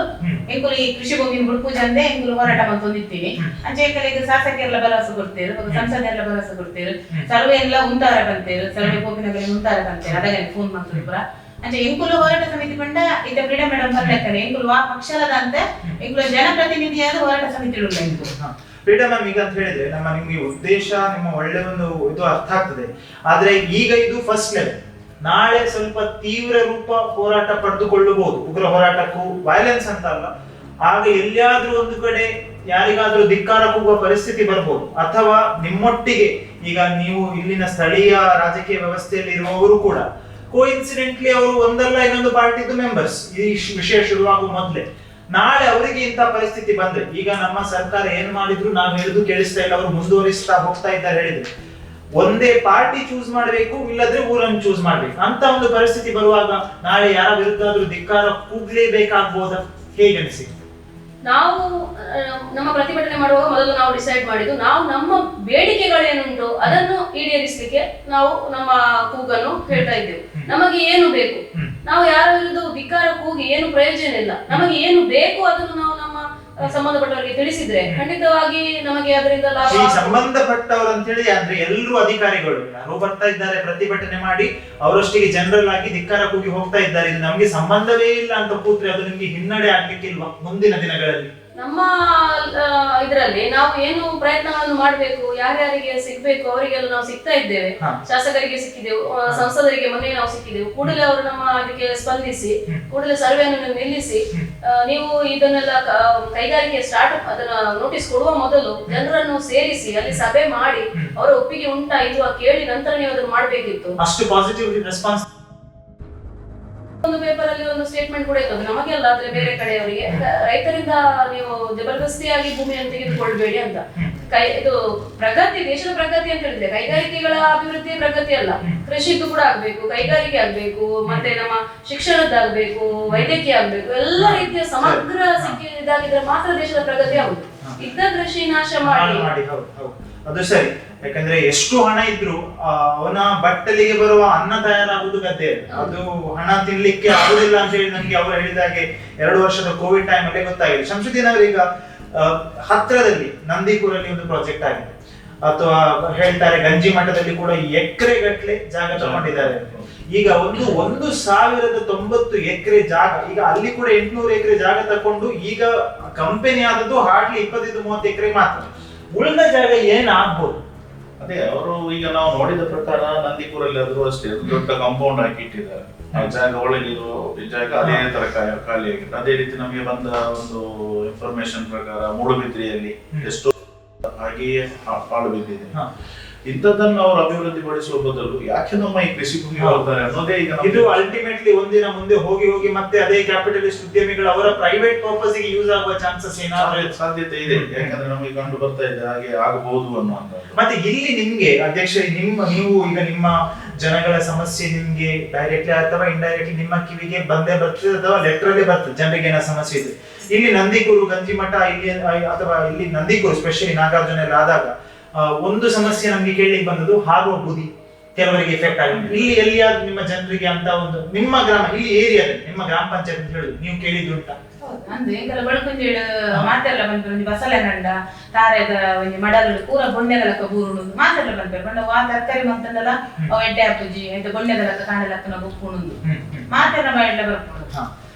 Speaker 2: ಎಂಕುಲು ಈ ಕೃಷಿ ಭೂಮಿ ಬುಡ್ಪೂಜೆ ಅಂದೆ ಎಂಕುಲು ಹೋರಾಟ ಮಾಡ್ಕೊಂಡಿರ್ತೀವಿ. ಅಂಚೆ ಎಂಕಲಿಗೆ ಶಾಸಕರೆಲ್ಲ ಭರವಸೆ ಕೊಡ್ತೇರು, ಸಂಸದರೆಲ್ಲ ಭರವಸೆ ಕೊಡ್ತೇರು, ಸರ್ವೆ ಎಲ್ಲ ಉಂತಾರ ಬಂತೇರು, ಸರ್ವೆ ಪೋಪಿನಗಲಿ ಉಂತಾರ ಬಂತೇರು, ಅದಕ್ಕೆ ಫೋನ್ ಮಾಡ್ತಾರೆ ಪುರ. ಅಂಚೆ ಎಂಕುಲು ಹೋರಾಟ ಸಮಿತಿ ಪಂಡ ಇತ್ತ ಫ್ರೀಡಮ್ ಮೇಡಮ್ ಬರ್ಲೆಕ್ಕನೆ ಎಂಕುಲು ವಾ ಪಕ್ಷದ ಅಂತೆ ಎಂಕುಲು ಜನಪ್ರತಿನಿಧಿಯಾದ ಹೋರಾಟ ಸಮಿತಿ ಉಳ್ಳ ಎಂಕುಲು.
Speaker 4: ಫ್ರೀಡಮ್ ಮ್ಯಾಮ್, ಈಗ ಅಂತ ಹೇಳಿದ್ರೆ ನಮ್ಮ ನಿಮ್ಗೆ ಉದ್ದೇಶ ನಿಮ್ಮ ಒಳ್ಳೆ ಒಂದು ಇದು ಅರ್ಥ ಆಗ್ತದೆ. ಆದ್ರೆ ಈಗ ಇದು ಫಸ್ಟ್ ಲೆವೆಲ್, ನಾಳೆ ಸ್ವಲ್ಪ ತೀವ್ರ ರೂಪ ಹೋರಾಟ ಪಡೆದುಕೊಳ್ಳಬಹುದು. ಉಗ್ರ ಹೋರಾಟಕ್ಕೂ ವೈಲೆನ್ಸ್ ಅಂತ ಅಲ್ಲ, ಆಗ ಎಲ್ಲಿಯಾದ್ರೂ ಒಂದು ಕಡೆ ಯಾರಿಗಾದ್ರೂ ಧಿಕ್ಕಾರ ಕೂಗುವ ಪರಿಸ್ಥಿತಿ ಬರ್ಬೋದು. ಅಥವಾ ನಿಮ್ಮೊಟ್ಟಿಗೆ ಈಗ ನೀವು ಇಲ್ಲಿನ ಸ್ಥಳೀಯ ರಾಜಕೀಯ ವ್ಯವಸ್ಥೆಯಲ್ಲಿ ಇರುವವರು ಕೂಡ ಕೋಇನ್ಸಿಡೆಂಟ್ಲಿ ಅವರು ಒಂದಲ್ಲ ಇನ್ನೊಂದು ಪಾರ್ಟಿದು ಮೆಂಬರ್ಸ್. ಈ ವಿಷಯ ಶುರುವಾಗುವ ಮೊದಲೇ ನಾಳೆ ಅವರಿಗೆ ಇಂಥ ಪರಿಸ್ಥಿತಿ ಬಂದ್ರೆ, ಈಗ ನಮ್ಮ ಸರ್ಕಾರ ಏನ್ ಮಾಡಿದ್ರು ನಾವು ಹೇಳುದು ಕೇಳಿಸ್ತಾ ಇಲ್ಲ, ಅವರು ಮುಂದುವರಿಸ್ತಾ ಹೋಗ್ತಾ ಇದ್ದಾರೆ ಹೇಳಿದ್ರೆ, ಒಂದೇ ಪಾರ್ಟಿ ಚೂಸ್ ಮಾಡ್ಬೇಕು, ಇಲ್ಲದ್ರೆ ಊರನ್ನು ಚೂಸ್ ಮಾಡ್ಬೇಕು ಅಂತ ಒಂದು ಪರಿಸ್ಥಿತಿ ಬರುವಾಗ ನಾಳೆ ಯಾರ ವಿರುದ್ಧ ಆದ್ರೂ ಧಿಕ್ಕಾರ ಕೂಗ್ಲೇಬೇಕಾಗ್ಬೋದಾ? ಹೇಗೆ ಅನಿಸಿದೆ?
Speaker 1: ನಾವು ನಮ್ಮ ಪ್ರತಿಭಟನೆ ಮಾಡುವಾಗ ಮೊದಲು ನಾವು ಡಿಸೈಡ್ ಮಾಡಿದ್ದು, ನಾವು ನಮ್ಮ ಬೇಡಿಕೆಗಳೇನುಂಟು ಅದನ್ನು ಈಡೇರಿಸಲಿಕ್ಕೆ ನಾವು ನಮ್ಮ ಕೂಗನ್ನು ಹೇಳ್ತಾ ಇದ್ದೆವು. ನಮಗೆ ಏನು ಬೇಕು, ನಾವು ಯಾರ ವಿರುದ್ಧ ಧಿಕ್ಕಾರ ಕೂಗಿ ಏನು ಪ್ರಯೋಜನ ಇಲ್ಲ. ನಮಗೆ ಏನು ಬೇಕು ಅದನ್ನು ನಾವು ನಮ್ಮ ಸಂಬಂಧಪಟ್ಟವರಿಗೆ ತಿಳಿಸಿದ್ರೆ ಖಂಡಿತವಾಗಿ ನಮಗೆ ಅದರಿಂದ ಲಾಭ.
Speaker 4: ಈ ಸಂಬಂಧಪಟ್ಟವರು ಅಂತ ಹೇಳಿ ಅಂದ್ರೆ ಎಲ್ಲರೂ ಅಧಿಕಾರಿಗಳು ಯಾರೋ ಬರ್ತಾ ಇದ್ದಾರೆ ಪ್ರತಿಭಟನೆ ಮಾಡಿ ಅವರಷ್ಟಿಗೆ ಜನರಲ್ ಆಗಿ ಧಿಕ್ಕಾರ ಕೂಗಿ ಹೋಗ್ತಾ ಇದ್ದಾರೆ, ಇದು ನಮ್ಗೆ ಸಂಬಂಧವೇ ಇಲ್ಲ ಅಂತ ಕೂತ್ರೆ ಅದು ನಿಮ್ಗೆ ಹಿನ್ನಡೆ ಆಗ್ಲಿಕ್ಕಿಲ್ವಾ ಮುಂದಿನ ದಿನಗಳಲ್ಲಿ?
Speaker 1: ನಮ್ಮ ಇದರಲ್ಲಿ ನಾವು ಏನು ಪ್ರಯತ್ನಗಳನ್ನು ಮಾಡಬೇಕು, ಯಾರ್ಯಾರಿಗೆ ಸಿಗ್ಬೇಕು ಅವರಿಗೆಲ್ಲ ನಾವು ಸಿಗ್ತಾ ಇದ್ದೇವೆ. ಶಾಸಕರಿಗೆ ಸಿಕ್ಕಿದೆವು, ಸಂಸದರಿಗೆ ಮೊನ್ನೆ ನಾವು ಸಿಕ್ಕಿದೆವು. ಕೂಡಲೇ ಅವರು ನಮ್ಮ ಅದಕ್ಕೆ ಸ್ಪಂದಿಸಿ ಕೂಡಲೇ ಸರ್ವೆಯನ್ನು ನಿಲ್ಲಿಸಿ, ನೀವು ಇದನ್ನೆಲ್ಲ ಕೈಗಾರಿಕೆ ಸ್ಟಾರ್ಟ್ ಅದನ್ನ ನೋಟಿಸ್ ಕೊಡುವ ಮೊದಲು ಜನರನ್ನು ಸೇರಿಸಿ ಅಲ್ಲಿ ಸಭೆ ಮಾಡಿ ಅವರ ಒಪ್ಪಿಗೆ ಉಂಟಾ ಇಲ್ವಾ ಕೇಳಿ ನಂತರ ನೀವು ಅದನ್ನು ಮಾಡಬೇಕಿತ್ತು.
Speaker 4: ಅಷ್ಟು ಪಾಸಿಟಿವ್ ರೆಸ್ಪಾನ್ಸ್
Speaker 1: ಒಂದು ಪೇಪರ್ ಅಲ್ಲಿ ಒಂದು ಸ್ಟೇಟ್ಮೆಂಟ್ ಕೂಡ ಇತ್ತು, ನಮಗೆ ಅಲ್ಲ ಆದ್ರೆ ಬೇರೆ ಕಡೆಯವರಿಗೆ, ರೈತರಿಂದ ನೀವು ಜಬರ್ದಸ್ತಿಯಾಗಿ ಭೂಮಿಯನ್ನು ತೆಗೆದುಕೊಳ್ಬೇಡಿ ಅಂತ. ಇದು ಪ್ರಗತಿ, ದೇಶದ ಪ್ರಗತಿ ಅಂತ ಹೇಳಿದ್ರೆ ಕೈಗಾರಿಕೆಗಳ ಅಭಿವೃದ್ಧಿ ಪ್ರಗತಿ ಅಲ್ಲ, ಕೃಷಿದ್ದು ಕೂಡ ಆಗ್ಬೇಕು, ಕೈಗಾರಿಕೆ ಆಗ್ಬೇಕು, ಮತ್ತೆ ನಮ್ಮ ಶಿಕ್ಷಣದ್ದಾಗ್ಬೇಕು, ವೈದ್ಯಕೀಯ ಆಗ್ಬೇಕು, ಎಲ್ಲ ರೀತಿಯ ಸಮಗ್ರ ಸಿಕ್ಕಿದಾಗಿದ್ರೆ ಮಾತ್ರ ದೇಶದ ಪ್ರಗತಿ ಆಗುದು. ಇದ್ದ ಕೃಷಿ ನಾಶ ಮಾಡಿ.
Speaker 4: ಅದು ಸರಿ, ಯಾಕಂದ್ರೆ ಎಷ್ಟು ಹಣ ಇದ್ರು ಅವನ ಬಟ್ಟಲಿಗೆ ಬರುವ ಅನ್ನ ತಯಾರಾಗುವುದು ಗದ್ದೆ, ಅದು ಹಣ ತಿನ್ಲಿಕ್ಕೆ ಆಗುದಿಲ್ಲ ಅಂತ ಹೇಳಿ ನಮ್ಗೆ ಅವರು ಹೇಳಿದಾಗೆ 2 ವರ್ಷದ ಕೋವಿಡ್ ಟೈಮ್ ಅಲ್ಲೇ ಗೊತ್ತಾಗಿದೆ. ಶಂಸುದ್ದೀನ್ ಅವರೀಗ ಹತ್ರದಲ್ಲಿ ನಂದಿಕೂರಲ್ಲಿ ಒಂದು ಪ್ರಾಜೆಕ್ಟ್ ಆಗಿದೆ, ಅಥವಾ ಹೇಳ್ತಾರೆ ಗಂಜಿ ಮಠದಲ್ಲಿ ಕೂಡ ಎಕರೆ ಗಟ್ಟಲೆ ಜಾಗ ತಗೊಂಡಿದ್ದಾರೆ. ಈಗ 1090 ಎಕರೆ ಜಾಗ, ಈಗ ಅಲ್ಲಿ ಕೂಡ 800 ಎಕರೆ ಜಾಗ ತಕೊಂಡು ಈಗ ಕಂಪನಿ ಆದದ್ದು ಹಾರ್ಡ್ಲಿ 25-30 ಎಕರೆ ಮಾತ್ರ. ಉಳಿದ ಜಾಗ ಏನಾಗ್ಬೋದು?
Speaker 3: ಅದೇ ಅವರು ಈಗ ನಾವು ನೋಡಿದ ಪ್ರಕಾರ ನಂದಿಪುರಲ್ಲಿ ಆದ್ರೂ ಅಷ್ಟೇ ದೊಡ್ಡ ಕಾಂಪೌಂಡ್ ಹಾಕಿ ಇಟ್ಟಿದ್ದಾರೆ. ಆ ಜಾಗ ಒಳಗಿರೋ ಜಾಗ ಅದೇ ತರ ಖಾಲಿಯಾಗಿದೆ. ಅದೇ ರೀತಿ ನಮಗೆ ಬಂದ ಒಂದು ಇನ್ಫಾರ್ಮೇಶನ್ ಪ್ರಕಾರ ಮೂಡುಬಿದ್ರಿಯಲ್ಲಿ ಎಷ್ಟೋ ಹಾಗೆಯೇ ಪಾಳು ಬಿದ್ದಿದೆ. ಇಂಥದ್ದನ್ನು ಅವರು ಅಭಿವೃದ್ಧಿ ಪಡಿಸುವ ಬದಲು ಯಾಕೆ ನಮ್ಮ ಈ ಕೃಷಿ ಭೂಮಿ ಹೋಗ್ತಾರೆ ಅನ್ನೋದೇ ಈಗ
Speaker 4: ಇದು ಅಲ್ಟಿಮೇಟ್ಲಿ ಒಂದಿನ ಮುಂದೆ ಹೋಗಿ ಹೋಗಿ ಮತ್ತೆ ಅದೇ ಕ್ಯಾಪಿಟಲಿಸ್ಟ್ ಉದ್ಯಮಿಗಳು ಅವರ ಪ್ರೈವೇಟ್ ಪರ್ಪಸ್ ಗೆ ಯೂಸ್ ಆಗುವ ಚಾನ್ಸಸ್ ಏನಾದ್ರೂ
Speaker 3: ಸಾಧ್ಯತೆ ಇದೆ. ಯಾಕಂದ್ರೆ ನಮಗೆ ಕಂಡು ಬರ್ತಾ ಇದೆ ಹಾಗೆ ಆಗಬಹುದು ಅನ್ನುವಂಥದ್ದು.
Speaker 4: ಮತ್ತೆ ಇಲ್ಲಿ ನಿಮ್ಗೆ ಅಧ್ಯಕ್ಷ, ನೀವು ಈಗ ನಿಮ್ಮ ಜನಗಳ ಸಮಸ್ಯೆ ನಿಮ್ಗೆ ಡೈರೆಕ್ಟ್ಲಿ ಅಥವಾ ಇಂಡೈರೆಕ್ಟ್ಲಿ ನಿಮ್ಮ ಕಿವಿಗೆ ಬಂದೇ ಬರ್ತದೆ ಅಥವಾ ಲೆಟರ್ ಬರ್ತದೆ ಜನರಿಗೆ ಏನೋ ಸಮಸ್ಯೆ ಇದೆ. ಇಲ್ಲಿ ನಂದಿಕೂರು ಗಂಜಿಮಠ ಇಲ್ಲಿ ಅಥವಾ ಇಲ್ಲಿ ನಂದಿಕೂರು ಸ್ಪೆಷಲಿ ನಾಗಾರ್ಜುನ ಎಲ್ಲ ಆದಾಗ ಒಂದು ಸಮಸ್ಯೆ ನಮ್ಗೆ ಕೇಳಲಿಕ್ಕೆ ಬಂದದ್ದು ಹಾರುವ ಬೂದಿ ಕೆಲವರಿಗೆ ಎಫೆಕ್ಟ್ ಆಗಿದೆ. ಇಲ್ಲಿ ಎಲ್ಲಿಯಾದ್ರೂ ನಿಮ್ಮ ಜನರಿಗೆ ಅಂತ ಒಂದು ನಿಮ್ಮ ಗ್ರಾಮ ಇಲ್ಲಿ ಏರಿಯಾದಲ್ಲಿ ನಿಮ್ಮ ಗ್ರಾಮ ಪಂಚಾಯತ್ ಅಂತ ಹೇಳುದು ನೀವು ಕೇಳಿದ್ದುಂಟಾ?
Speaker 2: ಅಂದು ಎಂಕಲ ಬಳ್ಕುಂಜೇಡು ಮಾತೆಲ್ಲ ಬಂತು, ಒಂಜಿ ಬಸಳೆ ನಂಡ ತಾರೆದ ಒಂಜಿ ಮಡಲು ಪೂರ ಬೊಣ್ಣೆದ ಲಕ್ಕ ಬೂರುಡು ಮಾತೆಲ್ಲ ಬಂತು. ಬಣ್ಣ ವಾ ತರಕಾರಿ ಮಂತಂಡಲ ಅವು ಎಡ್ಡೆ ಆಪುಜಿ ಎಂತ ಬೊಣ್ಣೆದ ಲಕ್ಕ ಕಾಣಲಕ್ಕನ ಬುಕ್ಕುಣುಂದು ಮಾತೆಲ್ಲ ಬಾಯಿಡ್ಲ ಬರ್ಪುಂಡು.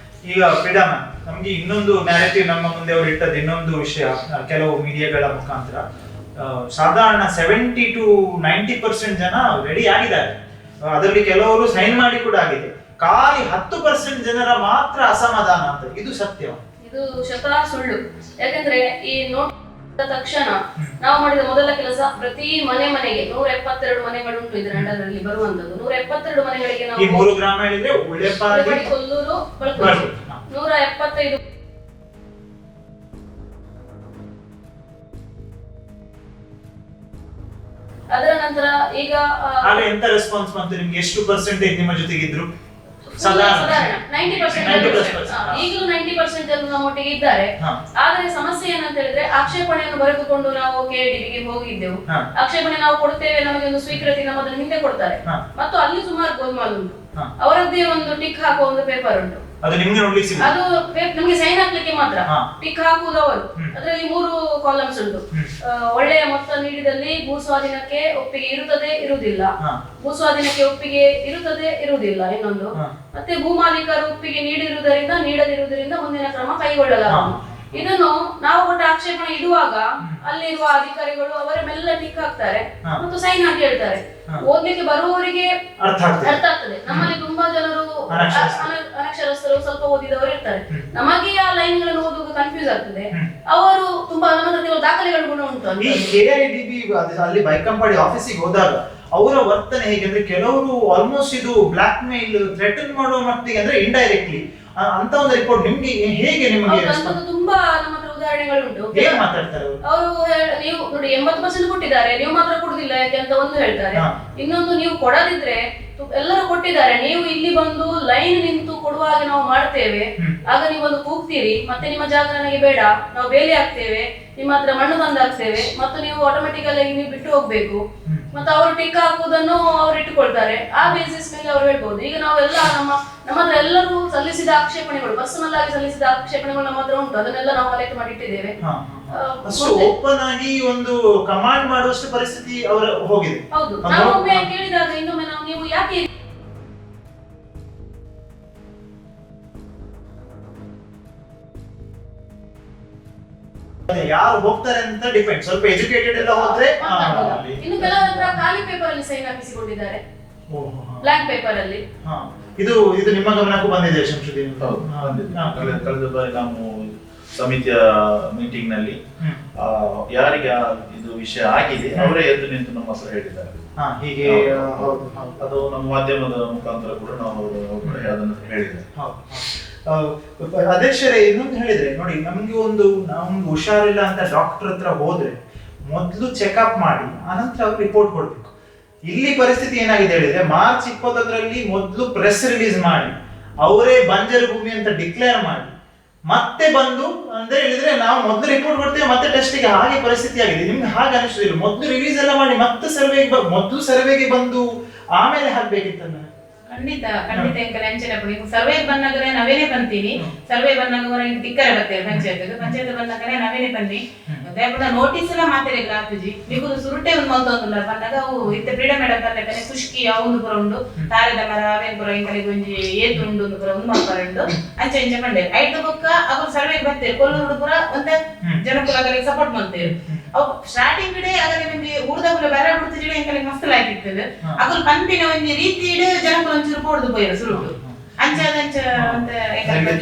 Speaker 4: ಈಗ ಫ್ರೀಡಾ ಮ್ಯಾಮ್, ನಮ್ಗೆ ಇನ್ನೊಂದು ನ್ಯಾರೇಟಿವ್ ನಮ್ಮ ಮುಂದೆ ಅವರು ಇಟ್ಟದ್ದು ಇನ್ನೊಂದು ವಿಷಯ, ಕೆಲವು ಮೀಡಿಯಾಗಳ ಮುಖಾಂತರ ಸಾಧಾರಣ 70 to 90% ಜನ ರೆಡಿ ಆಗಿದ್ದಾರೆ, ಅದರಲ್ಲಿ ಕೆಲವರು ಸೈನ್ ಮಾಡಿ ಕೂಡ ಆಗಿದೆ. ಖಾಲಿ 10% ಜನರ ಮಾತ್ರ ಅಸಮಾಧಾನ ಅಂತ. ಇದು ಸತ್ಯ?
Speaker 1: ಇದು ಶತಃ ಸುಳ್ಳು. ಯಾಕಂದ್ರೆ ಈ ನೋಟ್ ತಕ್ಷಣ ನಾವು ಮಾಡಿದ ಮೊದಲ ಕೆಲಸ ಪ್ರತಿ ಮನೆ ಮನೆಗೆ 172 ಮನೆಗಳುಂಟು ಇದರ ಅಂಡರಲ್ಲಿ ಬರುವಂತದ್ದು. 172 ಮನೆಗಳಿಗೆ ನಾವು
Speaker 4: 3 ಗ್ರಾಮ ಹೇಳಿದ್ರೆ ಉಳೆಪಾಡಿ,
Speaker 1: ಕೊಲ್ಲೂರು, ಬಳಕುಂಜೆ 175 ಅದರ ನಂತರ ಈಗ
Speaker 4: ಎಂತ ರೆಸ್ಪಾನ್ಸ್ ಬಂತು ನಿಮ್ಗೆ? ಎಷ್ಟು ಪರ್ಸೆಂಟೇಜ್ ನಿಮ್ಮ ಜೊತೆಗಿದ್ರು?
Speaker 1: ಸಾಧಾರಣ 90%. ಈಗಲೂ 90% ಜನರು ನಮ್ಮೊಟ್ಟಿಗೆ ಇದ್ದಾರೆ. ಆದ್ರೆ ಸಮಸ್ಯೆ ಏನಂತ ಹೇಳಿದ್ರೆ, ಆಕ್ಷೇಪಣೆಯನ್ನು ಬರೆದುಕೊಂಡು ನಾವು ಕೆಡಿಬಿಗೆ ಹೋಗಿದ್ದೆವು. ಆಕ್ಷೇಪಣೆ ನಾವು ಕೊಡ್ತೇವೆ, ನಮಗೆ ಒಂದು ಸ್ವೀಕೃತಿ ನಮ್ಮದನ್ನು ಹಿಂದೆ ಕೊಡ್ತಾರೆ. ಮತ್ತು ಅಲ್ಲಿ ಸುಮಾರು ಗೋಲ್ಮಾಲ್ ಉಂಟು. ಅವರದ್ದೇ ಒಂದು ಟಿಕ್ ಹಾಕುವ ಒಂದು ಪೇಪರ್ ಉಂಟು,
Speaker 4: ಅದು
Speaker 1: ನಮ್ಗೆ ಸೈನ್ ಹಾಕ್ಲಿಕ್ಕೆ ಮಾತ್ರ ಟಿಕ್ ಹಾಕುವುದು ಅವರು. ಅದರಲ್ಲಿ 3 ಕಾಲಮ್ಸ್ ಉಂಟು. ಒಳ್ಳೆಯ ಮೊತ್ತ ನೀಡಿದಲ್ಲಿ ಭೂಸ್ವಾಧೀನಕ್ಕೆ ಒಪ್ಪಿಗೆ ಇರುತ್ತದೆ ಇರುವುದಿಲ್ಲ, ಭೂಸ್ವಾಧೀನಕ್ಕೆ ಒಪ್ಪಿಗೆ ಇರುತ್ತದೆ ಇರುವುದಿಲ್ಲ ಇನ್ನೊಂದು, ಮತ್ತೆ ಭೂಮಾಲೀಕರು ಒಪ್ಪಿಗೆ ನೀಡಿರುವುದರಿಂದ ನೀಡದಿರುವುದರಿಂದ ಮುಂದಿನ ಕ್ರಮ ಕೈಗೊಳ್ಳಲಾಗುವುದು. ಇದನ್ನು ನಾವು ಕೊಟ್ಟ ಆಕ್ಷೇಪಣೆ ಇಡುವಾಗ ಅಲ್ಲಿರುವ ಅಧಿಕಾರಿಗಳು ಅವರ ಮೆಲ್ಲ ಟಿಕ್ ಹಾಕ್ತಾರೆ ಮತ್ತು ಸೈನ್ ಹಾಕಿ ಹೇಳ್ತಾರೆ. ಓದ್ಲಿಕ್ಕೆ ಬರುವವರಿಗೆ ಅರ್ಥ ಆಗ್ತದೆ. ನಮ್ಮಲ್ಲಿ ತುಂಬಾ ಜನರು ಅನಕ್ಷರಸ್ಥರು, ಸ್ವಲ್ಪ ಓದಿದವರು ಇರ್ತಾರೆ. ನಮಗೆ ಆ ಲೈನ್ ಗಳನ್ನು ಓದುವಾಗ ಕನ್ಫ್ಯೂಸ್ ಆಗ್ತದೆ. ಅವರು ತುಂಬಾ ನಮ್ಮ ಹತ್ರ ದಾಖಲೆಗಳು ಕೂಡ ಉಂಟು.
Speaker 4: ಈ ಕೆಐಡಿಬಿ ಅಲ್ಲಿ ಬೈಕಂಪಾಡಿ ಆಫೀಸಿಗೆ ಹೋದಾಗ ಅವರ ವರ್ತನೆ ಹೇಗೆ ಅಂದ್ರೆ, ಕೆಲವರು ಆಲ್ಮೋಸ್ಟ್ ಇದು ಬ್ಲಾಕ್ ಮೇಲ್ ಥ್ರೆಟನ್ ಮಾಡುವ ಮಟ್ಟಿಗೆ, ಅಂದ್ರೆ ಇಂಡೈರೆಕ್ಟ್ಲಿ ಅಂತ ಒಂದು ರಿಪೋರ್ಟ್ ನಿಮ್ಗೆ ಹೇಗೆ? ನಿಮಗೆ
Speaker 1: ತುಂಬಾ ನಮ್ಮ ಹತ್ರ ಉದಾಹರಣೆಗಳು ಉಂಟು.
Speaker 4: ಹೇಗೆ ಮಾತಾಡ್ತಾರೆ
Speaker 1: ಅವರು? ನೀವು ನೋಡಿ 80% ಕೊಟ್ಟಿದ್ದಾರೆ, ನೀವು ಮಾತ್ರ ಕೊಡುದಿಲ್ಲ ಯಾಕೆ ಅಂತ ಒಂದು ಹೇಳ್ತಾರೆ. ಇನ್ನೊಂದು, ನೀವು ಕೊಡದಿದ್ರೆ ಎಲ್ಲರೂ ಕೊಟ್ಟಿದ್ದಾರೆ, ನೀವು ಇಲ್ಲಿ ಬಂದು ಲೈನ್ ನಿಂತು ಕೊಡುವ ಹಾಗೆ ನಾವು ಮಾಡ್ತೇವೆ, ಆಗ ನೀವು ಒಂದು ಕೂಗ್ತೀರಿ, ಮತ್ತೆ ನಿಮ್ಮ ಜಾಗ ನನಗೆ ಬೇಡ, ನಾವು ಬೇಲಿ ಹಾಕ್ತೇವೆ, ನಿಮ್ಮ ಹತ್ರ ಮಣ್ಣು ತಂದು ಹಾಕ್ತೇವೆ, ಮತ್ತು ನೀವು ಆಟೋಮೆಟಿಕಲ್ ಆಗಿ ನೀವು ಬಿಟ್ಟು ಹೋಗ್ಬೇಕು, ಮತ್ತೆ ಅವರು ಟಿಕ್ ಹಾಕುವುದನ್ನು ಅವ್ರು ಇಟ್ಟುಕೊಳ್ತಾರೆ. ಆ ಬೇಸಿಸ್ ಮೇಲೆ ಅವ್ರು ಹೇಳ್ಬೋದು. ಈಗ ನಾವೆಲ್ಲ ನಮ್ಮ ನಮ್ಮ ಹತ್ರ ಎಲ್ಲರೂ ಸಲ್ಲಿಸಿದ ಆಕ್ಷೇಪಣೆಗಳು, ಪರ್ಸನಲ್ ಆಗಿ ಸಲ್ಲಿಸಿದ ಆಕ್ಷೇಪಣೆಗಳು ನಮ್ಮ ಹತ್ರ ಉಂಟು. ಅದನ್ನೆಲ್ಲ ನಾವು ಕಲೆಕ್ಟ್ ಮಾಡಿ ಇಟ್ಟಿದ್ದೇವೆ.
Speaker 4: ಓಪನ್ ಆಗಿ ಒಂದು ಕಮಾಂಡ್ ಮಾಡುವಷ್ಟು ಪರಿಸ್ಥಿತಿ ಅವರ ಹೋಗಿದೆ.
Speaker 1: ಹೌದು, ನಾವು ಒಮ್ಮೆ ಕೇಳಿದಾಗ ಇನ್ನೊಮ್ಮೆ ನಾವು ನೀವು ಯಾಕೆ
Speaker 4: ಯಾರು ಹೋಗ್ತಾರೆ ಅಂತ ಡಿಪೆಂಡ್. ಸ್ವಲ್ಪ ಎಜುಕೇಟೆಡ್ ಎಲ್ಲ ಹೋದ್ರೆ.
Speaker 1: ಇನ್ನು ಕೆಲವರ ಖಾಲಿ ಪೇಪರ್ ಅಲ್ಲಿ ಸೈನ್ ಹಾಕಿಸಿಕೊಂಡಿದ್ದಾರೆ, ಬ್ಲಾಂಕ್ ಪೇಪರ್ ಅಲ್ಲಿ.
Speaker 4: ಇದು ಇದು ನಿಮ್ಮ ಗಮನಕ್ಕೂ ಬಂದಿದೆ ಶಂಶುದ್ದೀನ್?
Speaker 3: ಕಳೆದ ಬಾರಿ ನಾವು ಸಮಿತಿಯ ಮೀಟಿಂಗ್ ನಲ್ಲಿ ಯಾರಿಗೆ ಇದು ವಿಷಯ ಆಗಿದೆ ಅವರೇ ಎದ್ದು ನಿಂತು ನಮ್ಮ ಹತ್ರ ಹೇಳಿದ್ದಾರೆ.
Speaker 4: ಹೀಗೆ
Speaker 3: ಅದು ನಮ್ಮ ಮಾಧ್ಯಮದ ಮುಖಾಂತರ ಕೂಡ ನಾವು ಅದನ್ನು ಹೇಳಿದ್ದಾರೆ.
Speaker 4: ಅಧ್ಯಕ್ಷರೇ, ಇನ್ನೊಂದು ಹೇಳಿದ್ರೆ ನೋಡಿ, ನಮ್ಗೆ ಒಂದು ನಮ್ಗೆ ಹುಷಾರಿಲ್ಲ ಅಂತ ಡಾಕ್ಟರ್ ಹತ್ರ ಹೋದ್ರೆ ಮೊದಲು ಚೆಕಪ್ ಮಾಡಿ ಆನಂತರ ಅವ್ರು ರಿಪೋರ್ಟ್ ಕೊಡ್ಬೇಕು. ಇಲ್ಲಿ ಪರಿಸ್ಥಿತಿ ಏನಾಗಿದೆ ಹೇಳಿದ್ರೆ, ಮಾರ್ಚ್ 21ರಲ್ಲಿ ಮೊದಲು ಪ್ರೆಸ್ ರಿಲೀಸ್ ಮಾಡಿ ಅವರೇ ಬಂಜರು ಭೂಮಿ ಅಂತ ಡಿಕ್ಲೇರ್ ಮಾಡಿ ಮತ್ತೆ ಬಂದು ಅಂದ್ರೆ ಹೇಳಿದ್ರೆ ನಾವು ಮೊದಲು ರಿಪೋರ್ಟ್ ಕೊಡ್ತೇವೆ ಮತ್ತೆ ಟೆಸ್ಟಿಗೆ, ಹಾಗೆ ಪರಿಸ್ಥಿತಿ ಆಗಿದೆ. ನಿಮ್ಗೆ ಹಾಗೆ ಅನಿಸೋದಿಲ್ಲ? ಮೊದಲು ರಿಲೀಸ್ ಎಲ್ಲ ಮಾಡಿ ಮತ್ತೆ ಸರ್ವೆಗೆ, ಮೊದಲು ಸರ್ವೆಗೆ ಬಂದು ಆಮೇಲೆ ಹಾಕ್ಬೇಕಿತ್ತಲ್ಲ?
Speaker 2: ಖಂಡಿತ ಖಂಡಿತ. ಎಂಕಲೆ ಸರ್ವೆ ಬಂದಾಗ ನಾವೇನೇ ಬಂತೀನಿ, ಸರ್ವೆ ಬಂದಾಗ ಹೊರಗೆ ತಿಕ್ಕರೆ ಬರ್ತೇವೆ ಪಂಚಾಯತ್ ಪಂಚಾಯತ್ ಬಂದಾಗ ನಾವೇನೇ ಬನ್ನಿ. ನೋಟಿಸ್ ಎಲ್ಲ ಮಾತಾಡಿಲ್ಲ ಆತುಜಿ ನೀವು ಸುರುಟೆ ಒಂದು ಮಂತೊಂದುಲ್ಲ ಬಂದಾಗ ಅವು ಇತ್ತೆ ಫ್ರೀಡಮ್ ಮೇಡಮ್ ಬಂದಾಗ ಖುಷ್ಕಿ ಅವು ಪುರ ಉಂಡು ತಾರೆದ ಮರ ಅವೇನ್ ಪುರ ಎಂಕಲಿಗೆ ಒಂಜಿ ಏತು ಉಂಡು ಒಂದು ಪುರ ಒಂದು ಮಲ್ಪರ ಉಂಡು ಅಂಚೆ ಇಂಚೆ ಪಂಡೇರು ಐದು ಬೊಕ್ಕ ಅವರು ಸರ್ವೆಗೆ ಬರ್ತೇವೆ ಕೊಲ್ಲೂರು ಪುರ ಒಂದೇ ಜನಕುಲ ಅಗಲಿಗೆ ಸಪೋರ್ಟ್ ಮಾಡ್ತೇವೆ. ಅವು ಸ್ಟಾರ್ಟಿಂಗ್ ಇಡೇ ಆಗಲೇ ಒಂಜಿ ಊರ್ದಗುಲ ಬರ ಬಿಡ್ತಿದ್ರೆ ಎಂಕಲಿಗೆ ಮಸ್ತ್ ಲಾಯ್ಕಿತ್ತದ ಅಗಲು ಪಂಪಿನ ಒಂಜಿ ರೀತಿ ಇಡು ಜನಕುಲ ಒಂಚೂರು ಪೋಡ್ದು ಪೋಯಿರು ಸುರುಟು ಅಂಚ ಅಂಚ ಅಂತ.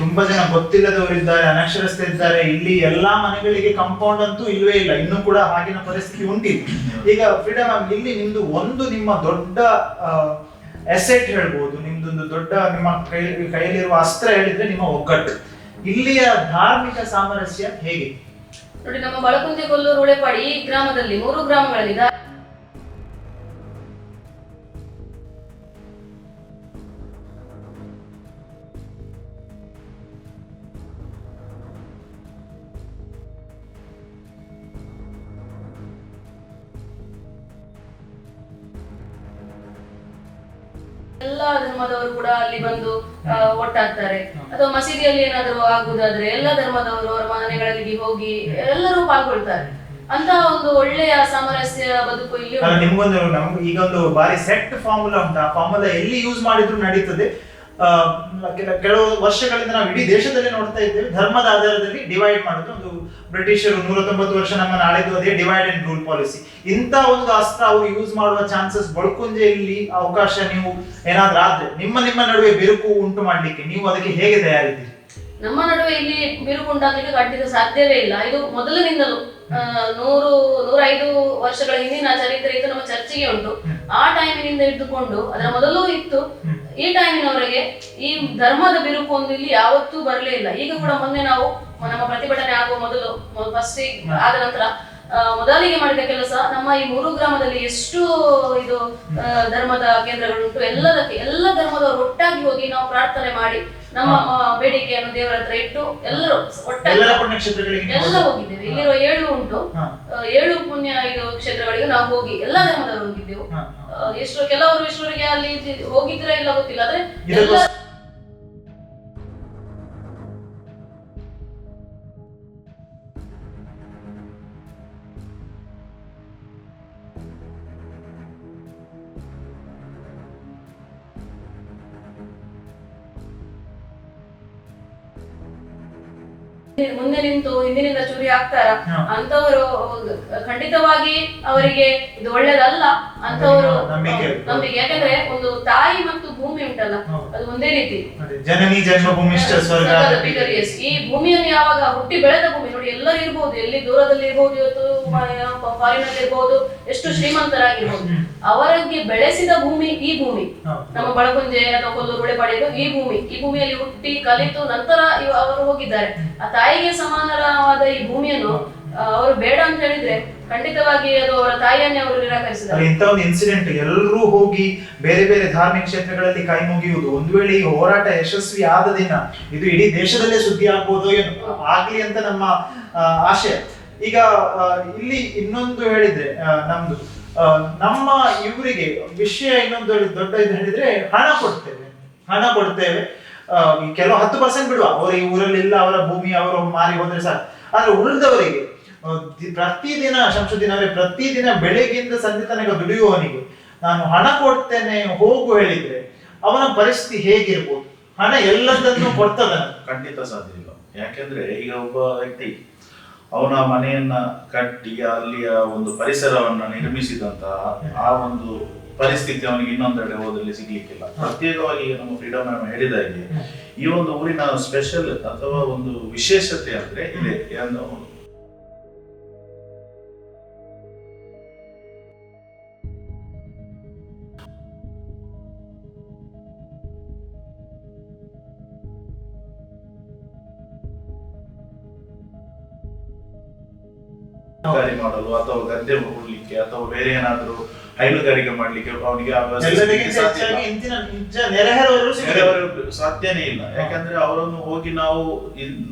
Speaker 4: ತುಂಬಾ ಜನ ಗೊತ್ತಿಲ್ಲದವರು ಇದ್ದಾರೆ, ಅನಕ್ಷರಸ್ಥರಿದ್ದಾರೆ. ಇಲ್ಲಿ ಎಲ್ಲಾ ಮನೆಗಳಿಗೆ ಕಾಂಪೌಂಡ್ ಅಂತೂ ಇಲ್ವೇ ಇಲ್ಲ, ಇನ್ನೂ ಕೂಡ ಹಾಗಿನ ಪರಿಸ್ಥಿತಿ ಉಂಟಿದೆ. ಈಗ ಫ್ರೀಡಮ್ ಮ್ಯಾಮ್, ಇಲ್ಲಿ ನಿಮ್ದು ಒಂದು ನಿಮ್ಮ ದೊಡ್ಡ ಅಸೆಟ್ ಹೇಳ್ಬೋದು, ನಿಮ್ದೊಂದು ದೊಡ್ಡ ನಿಮ್ಮ ಕೈಯಲ್ಲಿರುವ ಅಸ್ತ್ರ ಹೇಳಿದ್ರೆ ನಿಮ್ಮ ಒಗ್ಗಟ್ಟು. ಇಲ್ಲಿಯ ಧಾರ್ಮಿಕ ಸಾಮರಸ್ಯ ಹೇಗೆ
Speaker 1: ನೋಡಿ? ನಮ್ಮ ಬಳಕುಂಜೆ, ಕೊಲ್ಲೂರು, ಉಳೆಪಾಡಿ ಈ ಗ್ರಾಮದಲ್ಲಿ 3 ಗ್ರಾಮಗಳಲ್ಲಿ ಎಲ್ಲಾ ಧರ್ಮದವರು ಕೂಡ ಅಲ್ಲಿ ಬಂದು ಒಟ್ಟಾಗ್ತಾರೆ. ಅಥವಾ ಮಸೀದಿಯಲ್ಲಿ ಏನಾದರೂ ಆಗುದಾದ್ರೆ ಎಲ್ಲಾ ಧರ್ಮದವರು ಅವರ ಮನೆಗಳಲ್ಲಿ ಹೋಗಿ ಎಲ್ಲರೂ ಪಾಲ್ಗೊಳ್ತಾರೆ. ಅಂತ ಒಂದು ಒಳ್ಳೆಯ ಸಾಮರಸ್ಯ ಬದುಕು ಇಲ್ಲಿ.
Speaker 4: ನಿಮ್ಗೊಂದು ನಮ್ಗೆ ಈಗ ಒಂದು ಬಾರಿ ಸೆಟ್ ಫಾರ್ಮುಲಾ ಉಂಟು, ಆ ಫಾರ್ಮುಲಾ ಎಲ್ಲಿ ಯೂಸ್ ಮಾಡಿದ್ರು ನಡೀತದೆ. ಕೆಲವು ವರ್ಷಗಳಿಂದ ನಾವು ಇಡೀ ದೇಶದಲ್ಲಿ ನೋಡ್ತಾ ಇದ್ದೇವೆ, ಧರ್ಮದ ಆಧಾರದಲ್ಲಿ ಡಿವೈಡ್ ಮಾಡೋದು. ಒಂದು ಬ್ರಿಟಿಷರು 190 ವರ್ಷ ನಮ್ಮನ್ನು ಆಳಿದ್ದು ಅದೇ ಡಿವೈಡ್ ಅಂಡ್ ರೂಲ್ ಪಾಲಿಸಿ. ಇಂಥ ಒಂದು ಅಸ್ತ್ರ ಅವರು ಯೂಸ್ ಮಾಡುವ ಚಾನ್ಸಸ್ ಬಳ್ಕುಂಜೆಯಲ್ಲಿ ಅವಕಾಶ ನೀವು ಏನಾದ್ರೂ ಆದ್ರೆ ನಿಮ್ಮ ನಿಮ್ಮ ನಡುವೆ ಬಿರುಕು ಉಂಟು ಮಾಡ್ಲಿಕ್ಕೆ ನೀವು ಅದಕ್ಕೆ ಹೇಗೆ ತಯಾರಿದ್ದೀರಿ?
Speaker 1: ನಮ್ಮ ನಡುವೆ ಇಲ್ಲಿ ಬಿರುಕು ಉಂಟಾಗ್ಲಿಕ್ಕೆ ಖಂಡಿತ ಸಾಧ್ಯವೇ ಇಲ್ಲ. ಇದು ಮೊದಲಿನಿಂದಲೂ 100-105 ವರ್ಷಗಳ ಹಿಂದಿನ ಚರಿತ್ರೆ ಇದು ನಮ್ಮ ಚರ್ಚೆಗೆ ಉಂಟು. ಆ ಟೈಮಿನಿಂದ ಇದ್ದುಕೊಂಡು ಅದರ ಮೊದಲು ಇತ್ತು, ಈ ಟೈಮಿನವರೆಗೆ ಈ ಧರ್ಮದ ಬಿರುಕು ಒಂದು ಇಲ್ಲಿ ಯಾವತ್ತೂ ಬರಲೇ ಇಲ್ಲ. ಈಗ ಕೂಡ ಮೊನ್ನೆ ನಾವು ನಮ್ಮ ಪ್ರತಿಭಟನೆ ಆಗುವ ಮೊದಲು ಫಸ್ಟ್ ಆದ ನಂತರ ಮೊದಲಿಗೆ ಮಾಡಿದ ಕೆಲಸ, ನಮ್ಮ ಈ 3 ಗ್ರಾಮದಲ್ಲಿ ಎಷ್ಟು ಇದು ಧರ್ಮದ ಕೇಂದ್ರಗಳುಂಟು, ಎಲ್ಲದಕ್ಕೆ ಎಲ್ಲ ಧರ್ಮದವರು ಒಟ್ಟಾಗಿ ಹೋಗಿ ನಾವು ಪ್ರಾರ್ಥನೆ ಮಾಡಿ ನಮ್ಮ ಬೇಡಿಕೆಯನ್ನು ದೇವರ ಹತ್ರ ಇಟ್ಟು ಎಲ್ಲರೂ ಒಟ್ಟಾಗಿ ಎಲ್ಲ ಹೋಗಿದ್ದೇವೆ. ಇಲ್ಲಿರುವ 7 ಉಂಟು, 7 ಪುಣ್ಯ ಇದು ಕ್ಷೇತ್ರಗಳಿಗೆ ನಾವು ಹೋಗಿ ಎಲ್ಲ ಧರ್ಮದವರು ಹೋಗಿದ್ದೆವು. ಎಷ್ಟು ಕೆಲವರು ವಿಶ್ವರಿಗೆ ಅಲ್ಲಿ ಹೋಗಿದ್ರೆ ಇಲ್ಲ ಗೊತ್ತಿಲ್ಲ, ಆದ್ರೆ ಎಲ್ಲ ಮುಂದೆ ನಿಂತು ಹಿಂದಿನಿಂದ ಚೂರಿ ಹಾಕ್ತಾರ ಅಂತವರು ಖಂಡಿತವಾಗಿ ಅವರಿಗೆ ಇದು ಒಳ್ಳೇದಲ್ಲ ಅಂತವರು ನಂಬಿಕೆ. ಯಾಕಂದ್ರೆ ಒಂದು ತಾಯಿ ಮತ್ತು ಭೂಮಿ ಉಂಟಲ್ಲ, ಅದು ಒಂದೇ ರೀತಿ.
Speaker 4: ಜನನಿ ಜನ್ಮಭೂಮಿಶ್ಚ ಸ್ವರ್ಗಾದಪಿ.
Speaker 1: ಈ ಭೂಮಿಯನ್ನು ಯಾವಾಗ ಹುಟ್ಟಿ ಬೆಳೆದ ಭೂಮಿ ನೋಡಿ, ಎಲ್ಲರೂ ಇರ್ಬೋದು, ಎಲ್ಲಿ ದೂರದಲ್ಲಿ ಇರ್ಬೋದು, ಇವತ್ತು ಫಾರಿನ್ ಅಲ್ಲಿ ಇರ್ಬೋದು, ಎಷ್ಟು ಶ್ರೀಮಂತರಾಗಿರ್ಬೋದು, ಅವರಿಗೆ ಬೆಳೆಸಿದ ಭೂಮಿ ಈ ಭೂಮಿ. ನಮ್ಮ ಬಳಕುಂಜೆ ಅಥವಾ ಕೊಲ್ಲೂರು ಉಳೆಪಾಡಿದು ಈ ಭೂಮಿ. ಈ ಭೂಮಿಯಲ್ಲಿ ಹುಟ್ಟಿ ಕಲಿತು ನಂತರ ಅವರು ಹೋಗಿದ್ದಾರೆ. ಆ ತಾಯಿಗೆ ಸಮಾನವಾದ ಈ ಭೂಮಿಯನ್ನು ಅವರು ಬೇಡ ಅಂತ ಹೇಳಿದ್ರೆ ಖಂಡಿತವಾಗಿ ಅದು ಅವರ ತಾಯಿಯನ್ನೇ ಅವರು ನಿರಾಕರಿಸಿದ್ದಾರೆ.
Speaker 4: ಇಂಥ ಒಂದು ಇನ್ಸಿಡೆಂಟ್ ಎಲ್ಲರೂ ಹೋಗಿ ಬೇರೆ ಬೇರೆ ಧಾರ್ಮಿಕ ಕ್ಷೇತ್ರಗಳಲ್ಲಿ ಕೈ ಮುಗಿಯುವುದು, ಒಂದು ವೇಳೆ ಈ ಹೋರಾಟ ಯಶಸ್ವಿ ಆದ ದಿನ ಇದು ಇಡೀ ದೇಶದಲ್ಲೇ ಸುದ್ದಿ ಆಗ್ಬೋದು ಏನು ಆಗ್ಲಿ ಅಂತ ನಮ್ಮ ಆಶಯ. ಈಗ ಇಲ್ಲಿ ಇನ್ನೊಂದು ಹೇಳಿದ್ರೆ ನಮ್ದು ನಮ್ಮ ಇವರಿಗೆ ವಿಷಯ ಇನ್ನೊಂದು ದೊಡ್ಡ ಇದು ಹೇಳಿದ್ರೆ ಹಣ ಕೊಡ್ತೇವೆ, ಹಣ ಕೊಡ್ತೇವೆ, ಕೆಲವು 10% ಬಿಡುವ, ಅವರು ಈ ಊರಲ್ಲಿ ಇಲ್ಲ, ಅವರ ಭೂಮಿ ಅವರು ಮಾರಿ ಹೋದ್ರೆ ಸಾಕು. ಆದ್ರೆ ಉಳಿದವರಿಗೆ ಪ್ರತಿದಿನ ಶಂಶುದ್ದೀನ್ ಅವರೇ, ಪ್ರತಿದಿನ ಬೆಳಗ್ಗಿಂದ ಸಂಜೆ ತನಕ ದುಡಿಯುವವನಿಗೆ ನಾನು ಹಣ ಕೊಡ್ತೇನೆ ಹೋಗು ಹೇಳಿದ್ರೆ ಅವನ ಪರಿಸ್ಥಿತಿ ಹೇಗಿರ್ಬೋದು? ಹಣ ಎಲ್ಲದನ್ನು ಕೊಡ್ತದ?
Speaker 3: ಖಂಡಿತ ಸಾಧ್ಯ ಇಲ್ಲ. ಯಾಕೆಂದ್ರೆ ಈಗ ಒಬ್ಬ ವ್ಯಕ್ತಿ ಅವನ ಮನೆಯನ್ನ ಕಟ್ಟಿ ಅಲ್ಲಿಯ ಒಂದು ಪರಿಸರವನ್ನ ನಿರ್ಮಿಸಿದಂತಹ ಆ ಒಂದು ಪರಿಸ್ಥಿತಿ ಅವನಿಗೆ ಇನ್ನೊಂದೆಡೆ ಹೋದಲ್ಲಿ ಸಿಗ್ಲಿಕ್ಕಿಲ್ಲ. ಪ್ರತ್ಯೇಕವಾಗಿ ಈಗ ನಮ್ಮ ಫ್ರೀಡಮ್ ಮ್ಯಾಮ್ ಹೇಳಿದಾಗೆ ಈ ಒಂದು ಊರಿನ ಸ್ಪೆಷಲ್ ಅಥವಾ ಒಂದು ವಿಶೇಷತೆ ಅಂದ್ರೆ ಇದೆ, ಏನು ಮಾಡಲು ಅಥವಾ ಗದ್ದೆ ಹೋಗ್ಲಿಕ್ಕೆ ಅಥವಾ ಬೇರೆ ಏನಾದ್ರೂ ಹೈನುಗಾರಿಕೆ ಮಾಡ್ಲಿಕ್ಕೆ ಅವನಿಗೆ ಸಾಧ್ಯನೇ ಇಲ್ಲ. ಯಾಕಂದ್ರೆ ಅವರನ್ನು ಹೋಗಿ ನಾವು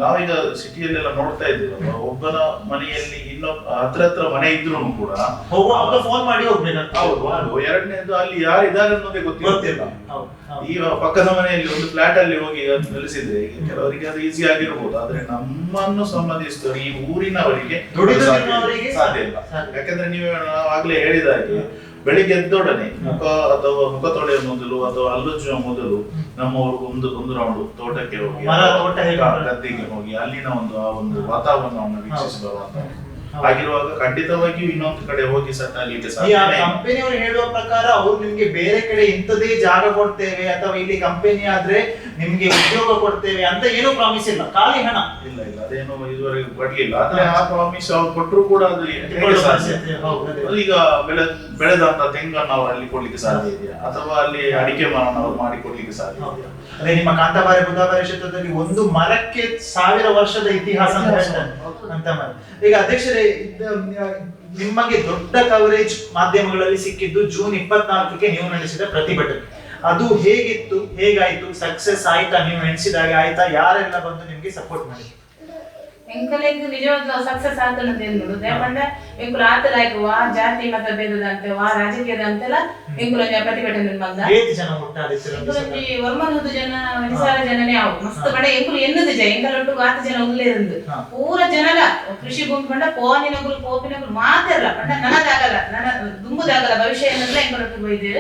Speaker 3: ನಾವೀಗ ಸಿಟಿಯಲ್ಲೆಲ್ಲ ನೋಡ್ತಾ ಇದ್ದೀವಲ್ಲ, ಒಬ್ಬನ ಮನೆಯಲ್ಲಿ ಇನ್ನೊಬ್ಬ ಹತ್ರ ಹತ್ರ ಮನೆ ಇದ್ರು ಕೂಡ
Speaker 4: ಫೋನ್ ಮಾಡಿ ಹೋಗ್ಬೇಕು.
Speaker 3: ಹೌದು, ಒಂದು ಎರಡನೇದು ಅಲ್ಲಿ ಯಾರಿದ್ದಾರೆ ಅನ್ನೋದೇ ಗೊತ್ತಿಲ್ಲ. ಈ ಪಕ್ಕದ ಮನೆಯಲ್ಲಿ ಒಂದು ಫ್ಲಾಟ್ ಅಲ್ಲಿ ಹೋಗಿ ನೆಲೆಸಿದ್ರೆ ಕೆಲವರಿಗೆ ಅದು ಈಸಿ ಆಗಿರ್ಬೋದು, ಆದ್ರೆ ನಮ್ಮನ್ನು ಸಂಬಂಧಿಸಿದವರು ಈ ಊರಿನವರಿಗೆ ಸಾಧ್ಯ ಇಲ್ಲ. ಯಾಕಂದ್ರೆ ನೀವು ಆಗ್ಲೇ ಹೇಳಿದ ಹಾಗೆ ಬೆಳಿಗ್ಗೆ ಎದ್ದೊಡನೆ ಮುಖ ಅಥವಾ ಮುಖ ತೊಳೆಯುವ ಮೊದಲು ಅಥವಾ ಹಲ್ಲುಜ್ಜುವ ಮೊದಲು ನಮ್ಮವರು ಒಂದು ಒಂದು ರೌಂಡ್ ತೋಟಕ್ಕೆ ಹೋಗಿ ಗದ್ದೆಗೆ ಹೋಗಿ ಅಲ್ಲಿನ ಒಂದು ಆ ಒಂದು ವಾತಾವರಣವನ್ನು ವೀಕ್ಷಿಸಿ ಬರುವಂತ ಆಗಿರುವಾಗ ಖಂಡಿತವಾಗಿಯೂ ಇನ್ನೊಂದು ಕಡೆ ಹೋಗಿ ಸೆಟ್ ಆಗ್ಲಿಕ್ಕೆ ಸಾಧ್ಯ.
Speaker 4: ಕಂಪನಿಯವರು ಹೇಳುವ ಪ್ರಕಾರ ಅವ್ರು ನಿಮ್ಗೆ ಬೇರೆ ಕಡೆ ಇಂಥದೇ ಜಾಗ ಕೊಡ್ತೇವೆ ಅಥವಾ ಇಲ್ಲಿ ಕಂಪನಿ ಆದ್ರೆ ನಿಮ್ಗೆ ಉದ್ಯೋಗ ಕೊಡ್ತೇವೆ ಅಂತ ಏನೂ ಪ್ರಾಮಿಸ್ ಇಲ್ಲ, ಖಾಲಿ ಹಣ.
Speaker 3: ಇಲ್ಲ ಇಲ್ಲ, ಅದೇನು ಇದುವರೆಗೆ ಕೊಡ್ಲಿಲ್ಲ. ಆದ್ರೆ ಆ ಪ್ರಾಮಿಸ್ ಅವ್ರು ಕೊಟ್ಟರು ಕೂಡ ಅದು ಈಗ ಬೆಳೆದಂತ ತೆಂಗನ್ನು ಅವರು ಅಲ್ಲಿ ಕೊಡ್ಲಿಕ್ಕೆ ಸಾಧ್ಯ ಇದೆಯಾ ಅಥವಾ ಅಲ್ಲಿ ಅಡಿಕೆ ಮರವನ್ನು ಅವ್ರು ಮಾಡಿ ಕೊಡ್ಲಿಕ್ಕೆ ಸಾಧ್ಯ ಇದೆಯಾ?
Speaker 4: ಅದೇ ನಿಮ್ಮ ಕಾಂತಾಬಾರೆ ಬುದ್ದಾಬಾರೆ ಕ್ಷೇತ್ರದಲ್ಲಿ ಒಂದು ಮರಕ್ಕೆ 1000 ವರ್ಷದ ಇತಿಹಾಸ ಅಂತ ಮರ. ಈಗ ಅಧ್ಯಕ್ಷರೇ, ನಿಮಗೆ ದೊಡ್ಡ ಕವರೇಜ್ ಮಾಧ್ಯಮಗಳಲ್ಲಿ ಸಿಕ್ಕಿದ್ದು ಜೂನ್ 24ಕ್ಕೆ ನೀವು ನಡೆಸಿದ ಪ್ರತಿಭಟನೆ. ಅದು ಹೇಗಿತ್ತು, ಹೇಗಾಯ್ತು, ಸಕ್ಸಸ್ ಆಯ್ತಾ, ನೀವು ಎಣಿಸಿದಾಗೆ ಆಯ್ತಾ, ಯಾರೆಲ್ಲ ಬಂದು ನಿಮ್ಗೆ ಸಪೋರ್ಟ್ ಮಾಡಿದ್ರು?
Speaker 2: ಎಂಕಲೆಗ್ ನಿಜವಾದ ಸಕ್ಸಸ್ ಆತನಂತ ಎನ್ನುದು ಪಂಡ ಎಂಕುಲು ಆತಲಾಯ್ಕು ವಾ ಜಾತಿ ಮತ ಭೇದದಂತೆ ವಾ ರಾಜಕೀಯದ ಅಂತೆಲ್ಲ ಎಂಕುಲು ಪ್ರತಿಭಟನೆ ಬಂದ ಒರ್ಮನೂದು ಜನ 1000 ಜನನೇ ಅವು ಮಸ್ತ್ ಪಂಡ ಎಂಕುಲು ಎನ್ನುದು ಜ ಎಂಕಲೊಟ್ಟು ಆತ ಜನ ಉಲ್ಲೇರಂದು ಪೂರ ಜನಲ ಕೃಷಿ ಭೂಮಿ ಪಂಡ ಪೋನಿನಗುಲು ಪೋಪಿನಗುಲು ಮಾತೆಲ್ಲ ಪಂಡ ನನದಾಗಲ್ಲ ನನ್ನ ದುಂಬುದಾಗಲ್ಲ ಭವಿಷ್ಯ ಎನ್ನುಲ್ಲ ಎಂಕಲೊಟ್ಟು ಬೈದು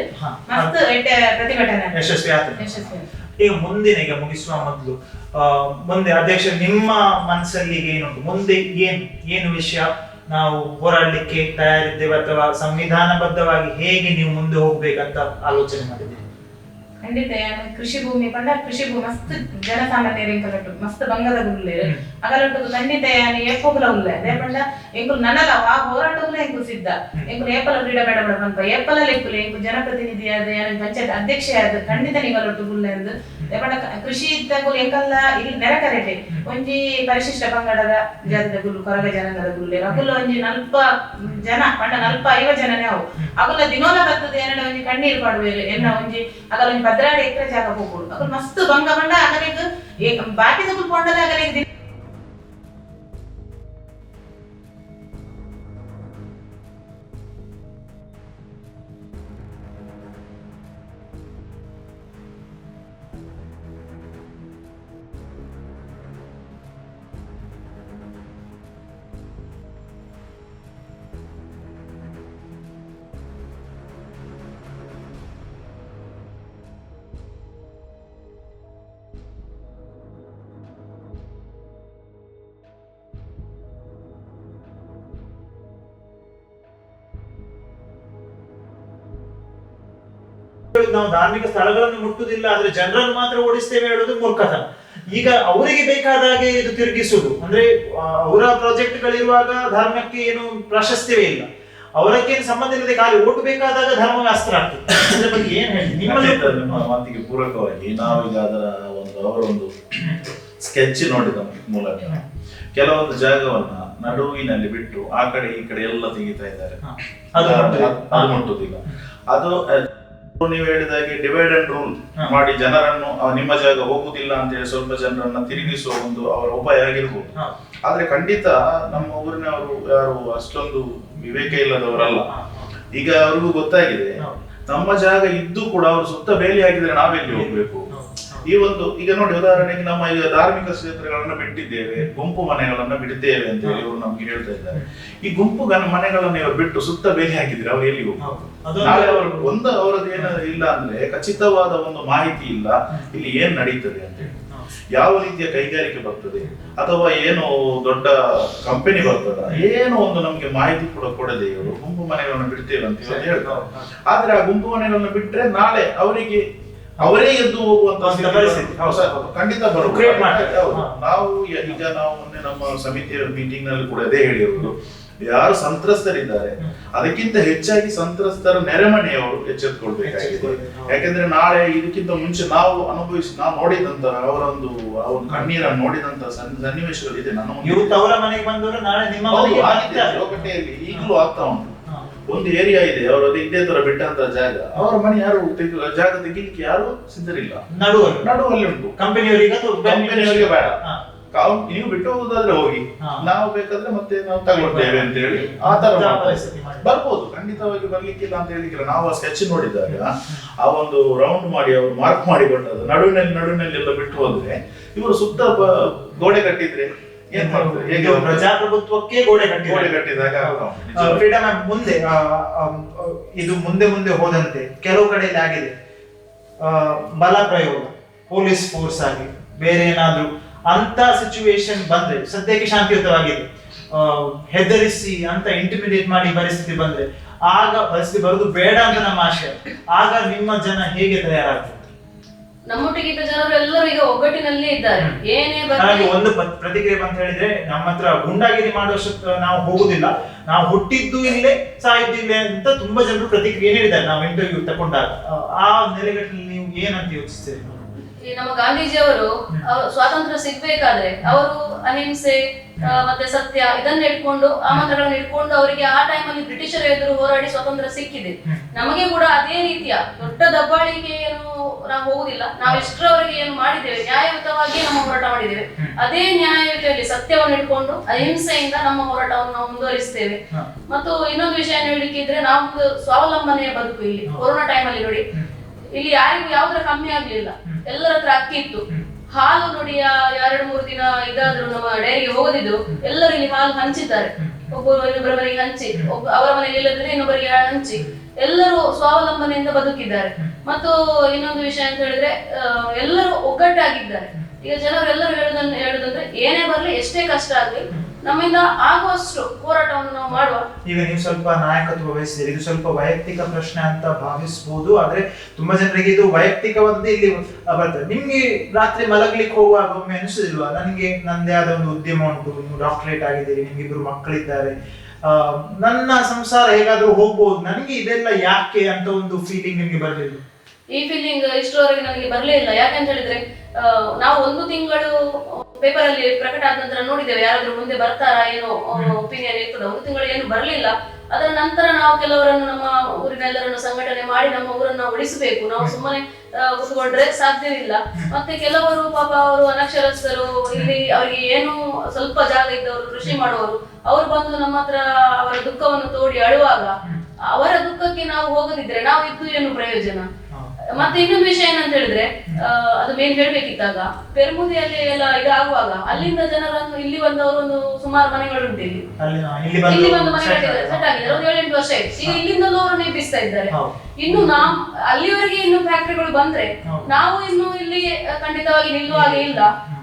Speaker 2: ಮಸ್ತ್ ಎಟ್ಟೆ ಪ್ರತಿಭಟನೆ
Speaker 4: ಯಶಸ್ವಿ ಆತ.
Speaker 2: ಯಶಸ್ವಿ.
Speaker 4: ಈಗ ಮುಂದಿನ, ಈಗ ಮುಗಿಸುವ ಮೊದಲು ಮುಂದೆ ಅಧ್ಯಕ್ಷ ನಿಮ್ಮ ಮನಸ್ಸಲ್ಲಿ ಈಗ ಏನುಂಟು, ಮುಂದೆ ಏನು ಏನು ವಿಷಯ ನಾವು ಹೋರಾಡಲಿಕ್ಕೆ ತಯಾರಿದ್ದೇವೆ ಅಥವಾ ಸಂವಿಧಾನಬದ್ಧವಾಗಿ ಹೇಗೆ ನೀವು ಮುಂದೆ ಹೋಗ್ಬೇಕಂತ ಆಲೋಚನೆ ಮಾಡಿದ್ದೀರಿ?
Speaker 2: ಖಂಡಿತ ಕೃಷಿ ಭೂಮಿ ಪಂಡ ಕೃಷಿ ಭೂಮಿ ಮಸ್ತ್ ಜನಸಾಮಾನ್ಯರು ಎಂಕಲೊಟ್ಟು ಮಸ್ತ್ ಬಂಗದ ಗುಲ್ಲೇರು ಅಗಲೊಟ್ಟು ಖಂಡಿತ ಯಾನ್ ಏಪೋಗುಲ ಉಲ್ಲೆ ಅದೇ ಪಂಡ ಎಂಕುಲು ನನಲ ಆ ಹೋರಾಟಗುಲ ಎಂಕು ಸಿದ್ಧ ಎಂಕುಲು ಏಪಲ ಕ್ರೀಡಾ ಬೇಡ ಬೇಡ ಪನ್ಪ ಏಪಲ ಲೆಕ್ಕುಲು ಎಂಕು ಜನಪ್ರತಿನಿಧಿಯಾದ ಯಾನ್ ಪಂಚಾಯತ್ ಅಧ್ಯಕ್ಷೆಯಾದ ಖಂಡಿತ ನಿಗಲೊಟ್ಟು ಗುಲ್ಲೆ ಅಂದು ಅದೇ ಪಂಡ ಕೃಷಿ ಇತ್ತಗುಲು ಎಂಕಲ್ಲ ಇಲ್ಲಿ ನೆರಕರೆಟೆ ಒಂಜಿ ಪರಿಶಿಷ್ಟ ಪಂಗಡದ ಜಾತಿದ ಗುಲ್ಲು ಕೊರಗ ಜನಾಂಗದ ಗುಲ್ಲೇರು ಅಗುಲ ಒಂಜಿ ನಲ್ಪ ಜನ ಪಂಡ ನಲ್ಪ 50 ಜನನೇ ಅವು ಅಗುಲ ದಿನೋಲ ಬರ್ತದೆ ಎನ್ನಡ ಒಂಜಿ ಕಣ್ಣೀರು ಪಾಡುವೇರು ಎನ್ನ ಒಂಜಿ ಅಗಲ ಒಂಜಿ 12 ಎಕರೆ ಜಾಗ ಹೋಗ್ಬೋದು ಅಗಲ ಮಸ್ತ್ ಬಂಗ ಬಂಡ ಅಗಲಿಗೆ ಬಾಕಿದ ಪೊಂಡದ ಅಗಲಿಗೆ
Speaker 4: ನಾವು ಧಾರ್ಮಿಕ ಸ್ಥಳಗಳನ್ನು ಮುಟ್ಟುವುದಿಲ್ಲ, ಆದ್ರೆ ಜನರನ್ನು ಮಾತ್ರ ಓಡಿಸ್ತೇವೆ ಹೇಳೋದು ಮೂರ್ಖತನ. ಈಗ ಅವರಿಗೆ ಬೇಕಾದ ಹಾಗೆ ಇದು ತಿರುಗಿಸುವುದು ಅಂದ್ರೆ ಅವರ ಪ್ರಾಜೆಕ್ಟ್ ಗಳಿರುವಾಗ ಧರ್ಮಕ್ಕೆ ಏನು ಪ್ರಾಶಸ್ತ್ಯವೇ ಇಲ್ಲ, ಅವರಕ್ಕೇನು ಸಂಬಂಧ ಇಲ್ಲದೆ ಖಾಲಿ ಓಟು ಬೇಕಾದಾಗ ಧರ್ಮವೇ ಅಸ್ತ್ರ ಆಗ್ತದೆ. ಅದ್ರ ಬಗ್ಗೆ ಏನ್ ಹೇಳ್ತೀವಿ
Speaker 3: ನಿಮ್ಮ ಮಾತಿಗೆ ಪೂರಕವಾಗಿ? ನಾವೀಗ ಅದರ ಒಂದು ಅವರೊಂದು ಸ್ಕೆಚ್ ನೋಡಿದ ಮೂಲಕ ಕೆಲವೊಂದು ಜಾಗವನ್ನ ನಡುವಿನಲ್ಲಿ ಬಿಟ್ಟು ಆ ಕಡೆ ಈ ಕಡೆ ಎಲ್ಲ ತೆಗಿತಾ ಇದ್ದಾರೆ, ಅದು ಮುಟ್ಟುದಿಲ್ಲ. ಅದು ನೀವು ಹೇಳಿದಾಗೆ ಡಿವೈಡ್ ಅಂಡ್ ರೂಲ್ ಮಾಡಿ ಜನರನ್ನು ನಿಮ್ಮ ಜಾಗ ಹೋಗುದಿಲ್ಲ ಅಂತ ಹೇಳಿ ಸ್ವಲ್ಪ ಜನರನ್ನ ತಿರುಗಿಸುವ ಒಂದು ಅವರ ಉಪಾಯ ಆಗಿರ್ಬೋದು. ಆದ್ರೆ ಖಂಡಿತ ನಮ್ಮ ಊರಿನವರು ಯಾರು ಅಷ್ಟೊಂದು ವಿವೇಕ ಇಲ್ಲದವರಲ್ಲ. ಈಗ ಅವ್ರಿಗೂ ಗೊತ್ತಾಗಿದೆ ನಮ್ಮ ಜಾಗ ಇದ್ದು ಕೂಡ ಅವರು ಸುತ್ತ ಬೇಲಿ ಹಾಕಿದ್ರೆ ನಾವೆಲ್ಲಿ ಹೋಗ್ಬೇಕು. ಈ ಒಂದು ಈಗ ನೋಡಿ ಉದಾಹರಣೆಗೆ ನಮ್ಮ ಈಗ ಧಾರ್ಮಿಕ ಕ್ಷೇತ್ರಗಳನ್ನ ಬಿಟ್ಟಿದ್ದೇವೆ, ಗುಂಪು ಮನೆಗಳನ್ನ ಬಿಟ್ಟಿದ್ದೇವೆ ಅಂತ ಹೇಳಿ ಇವರು ನಮ್ಗೆ ಹೇಳ್ತಾ ಇದ್ದಾರೆ. ಈ ಗುಂಪು ಮನೆಗಳನ್ನ ಇವರು ಬಿಟ್ಟು ಸುತ್ತ ಬೇಲಿ ಹಾಕಿದ್ರೆ ಅವ್ರು ಎಲ್ಲಿ ಹೋಗ್ತಾರೆ? ನಾಳೆ ಅವರು ಒಂದು ಅವರದ್ದು ಏನು ಇಲ್ಲ ಅಂದ್ರೆ ಖಚಿತವಾದ ಒಂದು ಮಾಹಿತಿ ಇಲ್ಲ ಇಲ್ಲಿ ಏನ್ ನಡೀತದೆ ಅಂತ ಹೇಳಿ, ಯಾವ ರೀತಿಯ ಕೈಗಾರಿಕೆ ಬರ್ತದೆ ಅಥವಾ ಏನು ದೊಡ್ಡ ಕಂಪನಿ ಬರ್ತದ ಏನು ಒಂದು ನಮ್ಗೆ ಮಾಹಿತಿ ಕೂಡ ಕೊಡದೆ ಇವರು ಗುಂಪು ಮನೆಗಳನ್ನು ಬಿಡ್ತೇವೆ ಅಂತ ಹೇಳ್ತಾರೆ. ಆದ್ರೆ ಆ ಗುಂಪು ಮನೆಗಳನ್ನು ಬಿಟ್ರೆ ನಾಳೆ ಅವರಿಗೆ ಅವರೇ ಎದ್ದು ಹೋಗುವಂತ
Speaker 4: ಪರಿಸ್ಥಿತಿ
Speaker 3: ಖಂಡಿತ ಬರುತ್ತೆ. ನಾವು ಈಗ ನಾವು ಮೊನ್ನೆ ನಮ್ಮ ಸಮಿತಿಯ ಮೀಟಿಂಗ್ ನಲ್ಲಿ ಕೂಡ ಅದೇ ಹೇಳಿರುವುದು, ಯಾರು ಸಂತ್ರಸ್ತರಿದ್ದಾರೆ ಅದಕ್ಕಿಂತ ಹೆಚ್ಚಾಗಿ ಸಂತ್ರಸ್ತರ ನೆರೆಮನೆಯವರು ಎಚ್ಚೆತ್ತುಕೊಳ್ಬೇಕಾಗಿದೆ. ಯಾಕೆಂದ್ರೆ ನಾಳೆ ಇದಕ್ಕಿಂತ ಮುಂಚೆ ನಾವು ಅನುಭವಿಸಿ ನಾವು ನೋಡಿದಂತ ಅವರೊಂದು ಅವ್ರ ಕಣ್ಣೀರನ್ನು ನೋಡಿದಂತ ಸನ್ನಿವೇಶಗಳಿದೆ.
Speaker 4: ನನ್ನ ಅವರ ಮನೆಗೆ ಬಂದವರು ನಾಳೆ ನಿಮ್ಮ
Speaker 3: ಆಗಿದೆ ಲೋಕಟೆಯಲ್ಲಿ ಈಗಲೂ ಆಗ್ತಾ ಉಂಟು. ಒಂದು ಏರಿಯಾ ಇದೆ, ಅವರದ್ದು ಇದೇ ತರ ಬಿಟ್ಟಂತ ಜಾಗ, ಅವರ ಮನೆ ಯಾರು ಜಾಗ ತೆಗಿಲಿಕ್ಕೆ ಯಾರು ಸಿದ್ಧರಿಲ್ಲ. ನಡುವಲ್ಲಿ ಉಂಟು ಕಂಪನಿಯವರಿಗೆ ಬೇಡ, ನೀವು ಬಿಟ್ಟು ಹೋಗುದಾದ್ರೆ ಹೋಗಿ, ನಾವು ಬೇಕಾದ್ರೆ ಮತ್ತೆ ನಾವು ತಗೊಳ್ತೇವೆ ಅಂತ ಹೇಳಿ ಆ ತರ ಬರ್ಬೋದು. ಖಂಡಿತವಾಗಿ ಬರ್ಲಿಕ್ಕಿಲ್ಲ ಅಂತ ಹೇಳಿಕ್ಕಿಲ್ಲ. ನಾವು ಆ ಸ್ಕೆಚ್ ನೋಡಿದಾಗ ಆ ಒಂದು ರೌಂಡ್ ಮಾಡಿ ಅವರು ಮಾರ್ಕ್ ಮಾಡಿ ಕೊಟ್ಟದ್ದು ನಡುವಿನಲ್ಲಿ ನಡುವಿನಲ್ಲಿ ಎಲ್ಲ ಬಿಟ್ಟು ಹೋದ್ರೆ ಇವರು ಸುತ್ತ ಗೋಡೆ ಕಟ್ಟಿದ್ರೆ ಏನ್ ಮಾಡ್ತಾರೆ?
Speaker 4: ಹೇಗೆ ಪ್ರಜಾಪ್ರಭುತ್ವಕ್ಕೆ ಗೋಡೆ
Speaker 3: ಕಟ್ಟಿದಾಗ
Speaker 4: ಫ್ರೀಡಮ್ ಮುಂದೆ ಇದು ಮುಂದೆ ಮುಂದೆ ಹೋದಂತೆ ಕೆಲವು ಕಡೆಯಲ್ಲಿ ಆಗಿದೆ ಬಲ ಪ್ರಯೋಗ, ಪೊಲೀಸ್ ಫೋರ್ಸ್ ಆಗಿ ಬೇರೆ ಏನಾದ್ರೂ ಅಂತ ಸಿಚುವೇಶನ್ ಬಂದ್ರೆ, ಸದ್ಯಕ್ಕೆ ಶಾಂತಿಯುತವಾಗಿದೆ, ಹೆದರಿಸಿ ಅಂತ ಇಂಟಿಮಿಡಿಯೇಟ್ ಮಾಡಿ ಪರಿಸ್ಥಿತಿ ಬಂದ್ರೆ, ಆಗ ಪರಿಸ್ಥಿತಿ ಬರೋದು ಬೇಡ ಅಂತ ನಮ್ಮ ಆಶಯ. ಆಗ ನಿಮ್ಮ ಜನ ಹೇಗೆ ತಯಾರಾಗ್ತದೆ?
Speaker 1: ನಮ್ಮೊಟ್ಟಿಗೆ ಜನರು ಎಲ್ಲರೂ ಈಗ ಒಗ್ಗಟ್ಟಿನಲ್ಲೇ ಇದ್ದಾರೆ. ಏನೇ
Speaker 4: ಹಾಗೆ ಒಂದು ಪ್ರತಿಕ್ರಿಯೆ ಅಂತ ಹೇಳಿದ್ರೆ, ನಮ್ಮ ಹತ್ರ ಗುಂಡಾಗಿರಿ ಮಾಡುವಷ್ಟು ನಾವು ಹೋಗುದಿಲ್ಲ, ನಾವು ಹುಟ್ಟಿದ್ದು ಇಲ್ಲೇ ಸಾಯಿದ್ದು ಇಲ್ಲೇ ಅಂತ ತುಂಬಾ ಜನರು ಪ್ರತಿಕ್ರಿಯೆ ನೀಡಿದ್ದಾರೆ ನಾವು ಇಂಟರ್ವ್ಯೂ ತಗೊಂಡಾಗ. ಆ ನೆಲೆಗಟ್ಟಲ್ಲಿ ನೀವು ಏನಂತ ಯೋಚಿಸ್ತೀರಿ?
Speaker 1: ಈ ನಮ್ಮ ಗಾಂಧೀಜಿಯವರು ಸ್ವಾತಂತ್ರ್ಯ ಸಿಗ್ಬೇಕಾದ್ರೆ ಅವರು ಅಹಿಂಸೆ ಮತ್ತೆ ಸತ್ಯ ಇದನ್ನ ಇಟ್ಕೊಂಡು, ಆ ಮಂತ್ರಗಳನ್ನ ಇಟ್ಕೊಂಡು ಅವರಿಗೆ ಆ ಟೈಮಲ್ಲಿ ಬ್ರಿಟಿಷರ ಎದುರು ಹೋರಾಡಿ ಸ್ವಾತಂತ್ರ್ಯ ಸಿಕ್ಕಿದೆ. ನಮಗೆ ಕೂಡ ಅದೇ ರೀತಿಯ ದೊಡ್ಡ ದಬ್ಬಾಳಿಕೆ ಏನು ನಾವು ಹೋಗುದಿಲ್ಲ. ನಾವು ಎಷ್ಟರವರೆಗೆ ಏನು ಮಾಡಿದ್ದೇವೆ, ನ್ಯಾಯಯುತವಾಗಿ ನಮ್ಮ ಹೋರಾಟ ಮಾಡಿದ್ದೇವೆ. ಅದೇ ನ್ಯಾಯಯುತದಲ್ಲಿ ಸತ್ಯವನ್ನು ಇಟ್ಕೊಂಡು ಅಹಿಂಸೆಯಿಂದ ನಮ್ಮ ಹೋರಾಟವನ್ನು ನಾವು ಮುಂದುವರಿಸ್ತೇವೆ. ಮತ್ತು ಇನ್ನೊಂದು ವಿಷಯ ಹೇಳಲಿಕ್ಕೆ ಇದ್ರೆ, ನಾವು ಸ್ವಾವಲಂಬನೆಯ ಬದುಕು ಇಲ್ಲಿ ಕೊರೋನಾ ಟೈಮಲ್ಲಿ ನೋಡಿ, ಇಲ್ಲಿ ಯಾರಿಗೂ ಯಾವ್ದ್ರ ಕಮ್ಮಿ ಆಗ್ಲಿಲ್ಲ, ಎಲ್ಲರ ಹತ್ರ ಅಕ್ಕಿ ಇತ್ತು. ಹಾಲು ನೋಡಿ 2-3 ದಿನ ಇದಾದ್ರು ನಮ್ಮ ಡೈರಿಗೆ ಹೋಗದಿದ್ರು ಎಲ್ಲರೂ ಇಲ್ಲಿ ಹಾಲು ಹಂಚಿದ್ದಾರೆ. ಒಬ್ಬರು ಇನ್ನೊಬ್ಬರ ಮನೆಗೆ ಹಂಚಿ, ಒಬ್ಬ ಅವರ ಮನೆಯಲ್ಲಿ ಇಲ್ಲದ್ರೆ ಇನ್ನೊಬ್ಬರಿಗೆ ಹಂಚಿ, ಎಲ್ಲರೂ ಸ್ವಾವಲಂಬನೆಯಿಂದ ಬದುಕಿದ್ದಾರೆ. ಮತ್ತು ಇನ್ನೊಂದು ವಿಷಯ ಅಂತ ಹೇಳಿದ್ರೆ ಎಲ್ಲರೂ ಒಗ್ಗಟ್ಟಾಗಿದ್ದಾರೆ. ಈಗ ಜನರು ಎಲ್ಲರೂ ಹೇಳುದಂದ್ರೆ ಏನೇ ಬರ್ಲಿ, ಎಷ್ಟೇ ಕಷ್ಟ ಆಗ್ಲಿ, ನಮ್ಮಿಂದ ಆಗುವಷ್ಟು ಹೋರಾಟವನ್ನು ನಾವು ಮಾಡುವ.
Speaker 4: ಈಗ ನೀವು ಸ್ವಲ್ಪ ನಾಯಕತ್ವ ವಹಿಸಿದ್ದೀರಿ, ಇದು ಸ್ವಲ್ಪ ವೈಯಕ್ತಿಕ ಪ್ರಶ್ನೆ ಅಂತ ಭಾವಿಸಬಹುದು, ಆದ್ರೆ ತುಂಬಾ ಜನರಿಗೆ ಇದು ವೈಯಕ್ತಿಕವಾದದ್ದು ಇಲ್ಲಿ ಬರ್ತದೆ. ನಿಮ್ಗೆ ರಾತ್ರಿ ಮಲಗ್ಲಿಕ್ಕೆ ಹೋಗುವಾಗ ಒಮ್ಮೆ ಅನಿಸುದಿಲ್ವಾ, ನನಗೆ ನಂದೇ ಆದ ಒಂದು ಉದ್ಯಮ ಉಂಟು, ನೀವು ಡಾಕ್ಟರೇಟ್ ಆಗಿದ್ದೀರಿ, ನಿಮ್ಗೆ ಇಬ್ರು ಮಕ್ಕಳಿದ್ದಾರೆ, ನನ್ನ ಸಂಸಾರ ಹೇಗಾದ್ರೂ ಹೋಗ್ಬೋದು, ನನಗೆ ಇದೆಲ್ಲ ಯಾಕೆ ಅಂತ ಒಂದು ಫೀಲಿಂಗ್ ನಿಮ್ಗೆ ಬರಲಿಲ್ಲ?
Speaker 1: ಈ ಫೀಲಿಂಗ್ ಇಷ್ಟರವರೆಗೆ ನನಗೆ ಬರಲೇ ಇಲ್ಲ. ಯಾಕಂತ ಹೇಳಿದ್ರೆ ನಾವು ಒಂದು ತಿಂಗಳು ಪೇಪರ್ ಅಲ್ಲಿ ಪ್ರಕಟ ಆದ ನಂತರ ನೋಡಿದ್ದೇವೆ, ಯಾರಾದ್ರೂ ಮುಂದೆ ಬರ್ತಾರಾ ಏನೋ ಒಪಿನಿಯನ್ ಇರ್ತದೆ. ಒಂದು ತಿಂಗಳು ಏನು ಬರಲಿಲ್ಲ. ಅದರ ನಂತರ ನಾವು ಕೆಲವರನ್ನು ನಮ್ಮ ಊರಿನ ಎಲ್ಲರನ್ನು ಸಂಘಟನೆ ಮಾಡಿ ನಮ್ಮ ಊರನ್ನ ಉಳಿಸಬೇಕು, ನಾವು ಸುಮ್ಮನೆ ಕೂತ್ಕೊಂಡ್ರೆ ಸಾಧ್ಯವಿಲ್ಲ. ಮತ್ತೆ ಕೆಲವರು ಪಾಪ ಅವರು ಅನಕ್ಷರಸ್ಥರು, ಇಲ್ಲಿ ಅವರಿಗೆ ಏನು ಸ್ವಲ್ಪ ಜಾಗ ಇದ್ದವರು, ಕೃಷಿ ಮಾಡುವವರು, ಅವರು ಬಂದು ನಮ್ಮ ಹತ್ರ ಅವರ ದುಃಖವನ್ನು ತೋಡಿ ಅಳುವಾಗ ಅವರ ದುಃಖಕ್ಕೆ ನಾವು ಹೋಗದಿದ್ರೆ ನಾವು ಇದ್ದು ಏನು ಪ್ರಯೋಜನ? ಮತ್ತೆ ಇನ್ನೊಂದು ವಿಷಯ ಏನಂತ ಹೇಳಿದ್ರೆ, ಅದು ಮೇನ್ ಹೇಳ್ಬೇಕಿತ್ತಾಗ, ಪೆರ್ಮುದಿಯಲ್ಲಿ ಎಲ್ಲ ಇದಾಗುವಾಗ ಅಲ್ಲಿಂದ ಜನರನ್ನು ಇಲ್ಲಿ ಬಂದವರು ಒಂದು ಸುಮಾರು ಮನೆಗಳುಂಟು, ಇಲ್ಲಿ ಇಲ್ಲಿ ಬಂದು ಮನೆ ಸೆಟ್ ಆಗಿದ್ದಾರೆ, ಒಂದು 7-8 ವರ್ಷ ಆಯ್ತು. ಈಗ ಇಲ್ಲಿಂದಲೂ ಅವರು ನೇಪಿಸ್ತಾ ಇದ್ದಾರೆ. ಇನ್ನು ಅಲ್ಲಿವರೆಗೆ ಇನ್ನು ಫ್ಯಾಕ್ಟರಿಗಳು ಬಂದ್ರೆ ನಾವು ಇನ್ನು ಇಲ್ಲಿ ಖಂಡಿತವಾಗಿ ನಿಲ್ಲುವ ಹಾಗೆ ಇಲ್ಲ.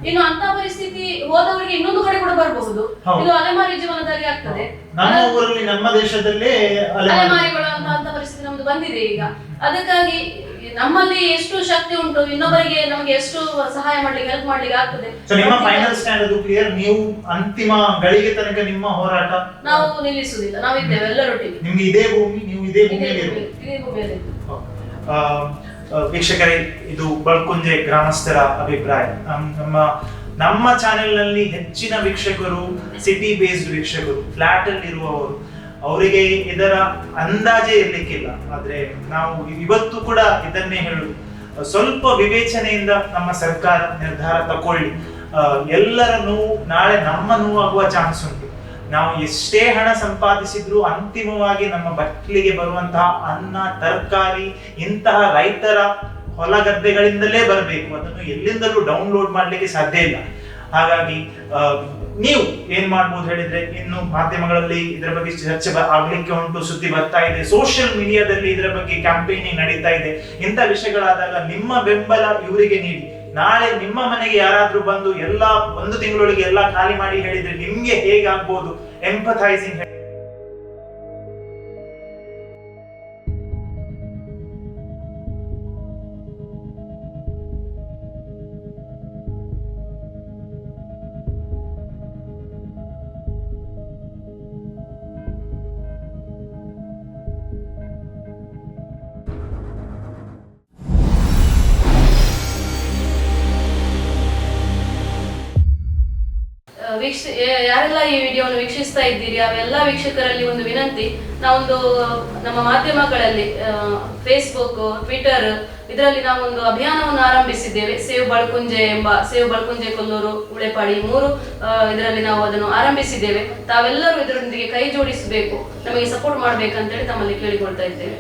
Speaker 1: ಇನ್ನು ಅಂತ ಪರಿಸ್ಥಿತಿ ಹೋದವರಿಗೆ ಇನ್ನೊಂದು ಕಡೆ ಕೂಡ ಬರಬಹುದು. ಇದು ಅಲೆಮಾರಿ ಜೀವನದಾಗಿ ಆಗ್ತದೆ.
Speaker 4: ನಮ್ಮ ಊರಲ್ಲಿ, ನಮ್ಮ ದೇಶದಲ್ಲೇ
Speaker 1: ಅಲೆಮಾರಿಗಳು ಅಂತ ಪರಿಸ್ಥಿತಿ ನಮ್ದು ಬಂದಿದೆ ಈಗ. ಅದಕ್ಕಾಗಿ ನಮ್ಮಲ್ಲಿ ಎಷ್ಟು ಶಕ್ತಿ ಉಂಟು, ಇನ್ನೊಬ್ಬರಿಗೆ ನಮಗೆ ಎಷ್ಟು ಸಹಾಯ ಮಾಡ್ಲಿಕ್ಕೆ, ಹೆಲ್ಪ್ ಮಾಡ್ಲಿಕ್ಕೆ ಆಗ್ತದೆ.
Speaker 4: ನಿಮ್ಮ ಫೈನಲ್ ಸ್ಟ್ಯಾಂಡ್ ಅದು ಕ್ಲಿಯರ್, ನೀವು ಅಂತಿಮ ಗಳಿಗೆ ತನಕ ನಿಮ್ಮ ಹೋರಾಟ
Speaker 1: ನಾವು ನಿಲ್ಲಿಸುವುದಿಲ್ಲ, ನಾವಿದ್ದೇವೆ ಎಲ್ಲರೊಟ್ಟಿಗೆ.
Speaker 4: ನಿಮ್ಗೆ ಇದೇ ಭೂಮಿ, ನೀವು ಇದೇ ಭೂಮಿಯಲ್ಲಿ,
Speaker 1: ಇದೇ ಭೂಮಿಯಲ್ಲಿ.
Speaker 4: ವೀಕ್ಷಕರೇ, ಇದು ಬಳ್ಕುಂಜೆ ಗ್ರಾಮಸ್ಥರ ಅಭಿಪ್ರಾಯ. ನಮ್ಮ ನಮ್ಮ ಚಾನೆಲ್ ನಲ್ಲಿ ಹೆಚ್ಚಿನ ವೀಕ್ಷಕರು ಸಿಟಿ ಬೇಸ್ಡ್ ವೀಕ್ಷಕರು, ಫ್ಲಾಟ್ ಅಲ್ಲಿ ಇರುವವರು, ಅವರಿಗೆ ಇದರ ಅಂದಾಜೇ ಇರ್ಲಿಕ್ಕಿಲ್ಲ. ಆದ್ರೆ ನಾವು ಇವತ್ತು ಕೂಡ ಇದನ್ನೇ ಹೇಳುದು, ಸ್ವಲ್ಪ ವಿವೇಚನೆಯಿಂದ ನಮ್ಮ ಸರ್ಕಾರ ನಿರ್ಧಾರ ತಕೊಳ್ಳಿ. ಎಲ್ಲರ ನೋವು ನಾಳೆ ನಮ್ಮ ನೋವಾಗುವ ಚಾನ್ಸ್ ಉಂಟು. ನಾವು ಎಷ್ಟೇ ಹಣ ಸಂಪಾದಿಸಿದ್ರು ಅಂತಿಮವಾಗಿ ನಮ್ಮ ಬಟ್ಲಿಗೆ ಬರುವಂತಹ ಅನ್ನ, ತರಕಾರಿ ಇಂತಹ ರೈತರ ಹೊಲ ಗದ್ದೆಗಳಿಂದಲೇ ಬರಬೇಕು. ಅದನ್ನು ಎಲ್ಲಿಂದಲೂ ಡೌನ್ಲೋಡ್ ಮಾಡ್ಲಿಕ್ಕೆ ಸಾಧ್ಯ ಇಲ್ಲ. ಹಾಗಾಗಿ ನೀವು ಏನ್ ಮಾಡ್ಬೋದು ಹೇಳಿದ್ರೆ, ಇನ್ನು ಮಾಧ್ಯಮಗಳಲ್ಲಿ ಇದರ ಬಗ್ಗೆ ಚರ್ಚೆ ಆಗ್ಲಿಕ್ಕೆ ಉಂಟು, ಸುದ್ದಿ ಬರ್ತಾ ಇದೆ, ಸೋಷಿಯಲ್ ಮೀಡಿಯಾದಲ್ಲಿ ಇದರ ಬಗ್ಗೆ ಕ್ಯಾಂಪೇನಿಂಗ್ ನಡೀತಾ ಇದೆ. ಇಂಥ ವಿಷಯಗಳಾದಾಗ ನಿಮ್ಮ ಬೆಂಬಲ ಇವರಿಗೆ ನೀಡಿ. ನಾಳೆ ನಿಮ್ಮ ಮನೆಗೆ ಯಾರಾದ್ರೂ ಬಂದು ಎಲ್ಲ ಒಂದು ತಿಂಗಳೊಳಗೆ ಎಲ್ಲ ಖಾಲಿ ಮಾಡಿ ಹೇಳಿದ್ರೆ ನಿಮ್ಗೆ ಹೇಗಾಗ್ಬೋದು? ಎಂಪಥೈಸಿಂಗ್.
Speaker 1: ಯಾರೆಲ್ಲ ಈ ವಿಡಿಯೋವನ್ನು ವೀಕ್ಷಿಸ್ತಾ ಇದ್ದೀರಿ ಅವೆಲ್ಲ ವೀಕ್ಷಕರಲ್ಲಿ ಒಂದು ವಿನಂತಿ, ನಾವೊಂದು ನಮ್ಮ ಮಾಧ್ಯಮಗಳಲ್ಲಿ ಫೇಸ್ಬುಕ್, ಟ್ವಿಟರ್ ಇದರಲ್ಲಿ ನಾವೊಂದು ಅಭಿಯಾನವನ್ನು ಆರಂಭಿಸಿದ್ದೇವೆ. ಸೇವ್ ಬಳ್ಕುಂಜೆ ಎಂಬ, ಸೇವ್ ಬಳ್ಕುಂಜೆ ಕೊಲ್ಲೂರು ಉಳೆಪಾಡಿ 3 ಇದರಲ್ಲಿ ನಾವು ಅದನ್ನು ಆರಂಭಿಸಿದ್ದೇವೆ. ತಾವೆಲ್ಲರೂ ಇದರೊಂದಿಗೆ ಕೈ ಜೋಡಿಸಬೇಕು, ನಮಗೆ ಸಪೋರ್ಟ್ ಮಾಡ್ಬೇಕಂತೇಳಿ ತಮ್ಮಲ್ಲಿ ಕೇಳಿಕೊಳ್ತಾ ಇದ್ದೇವೆ.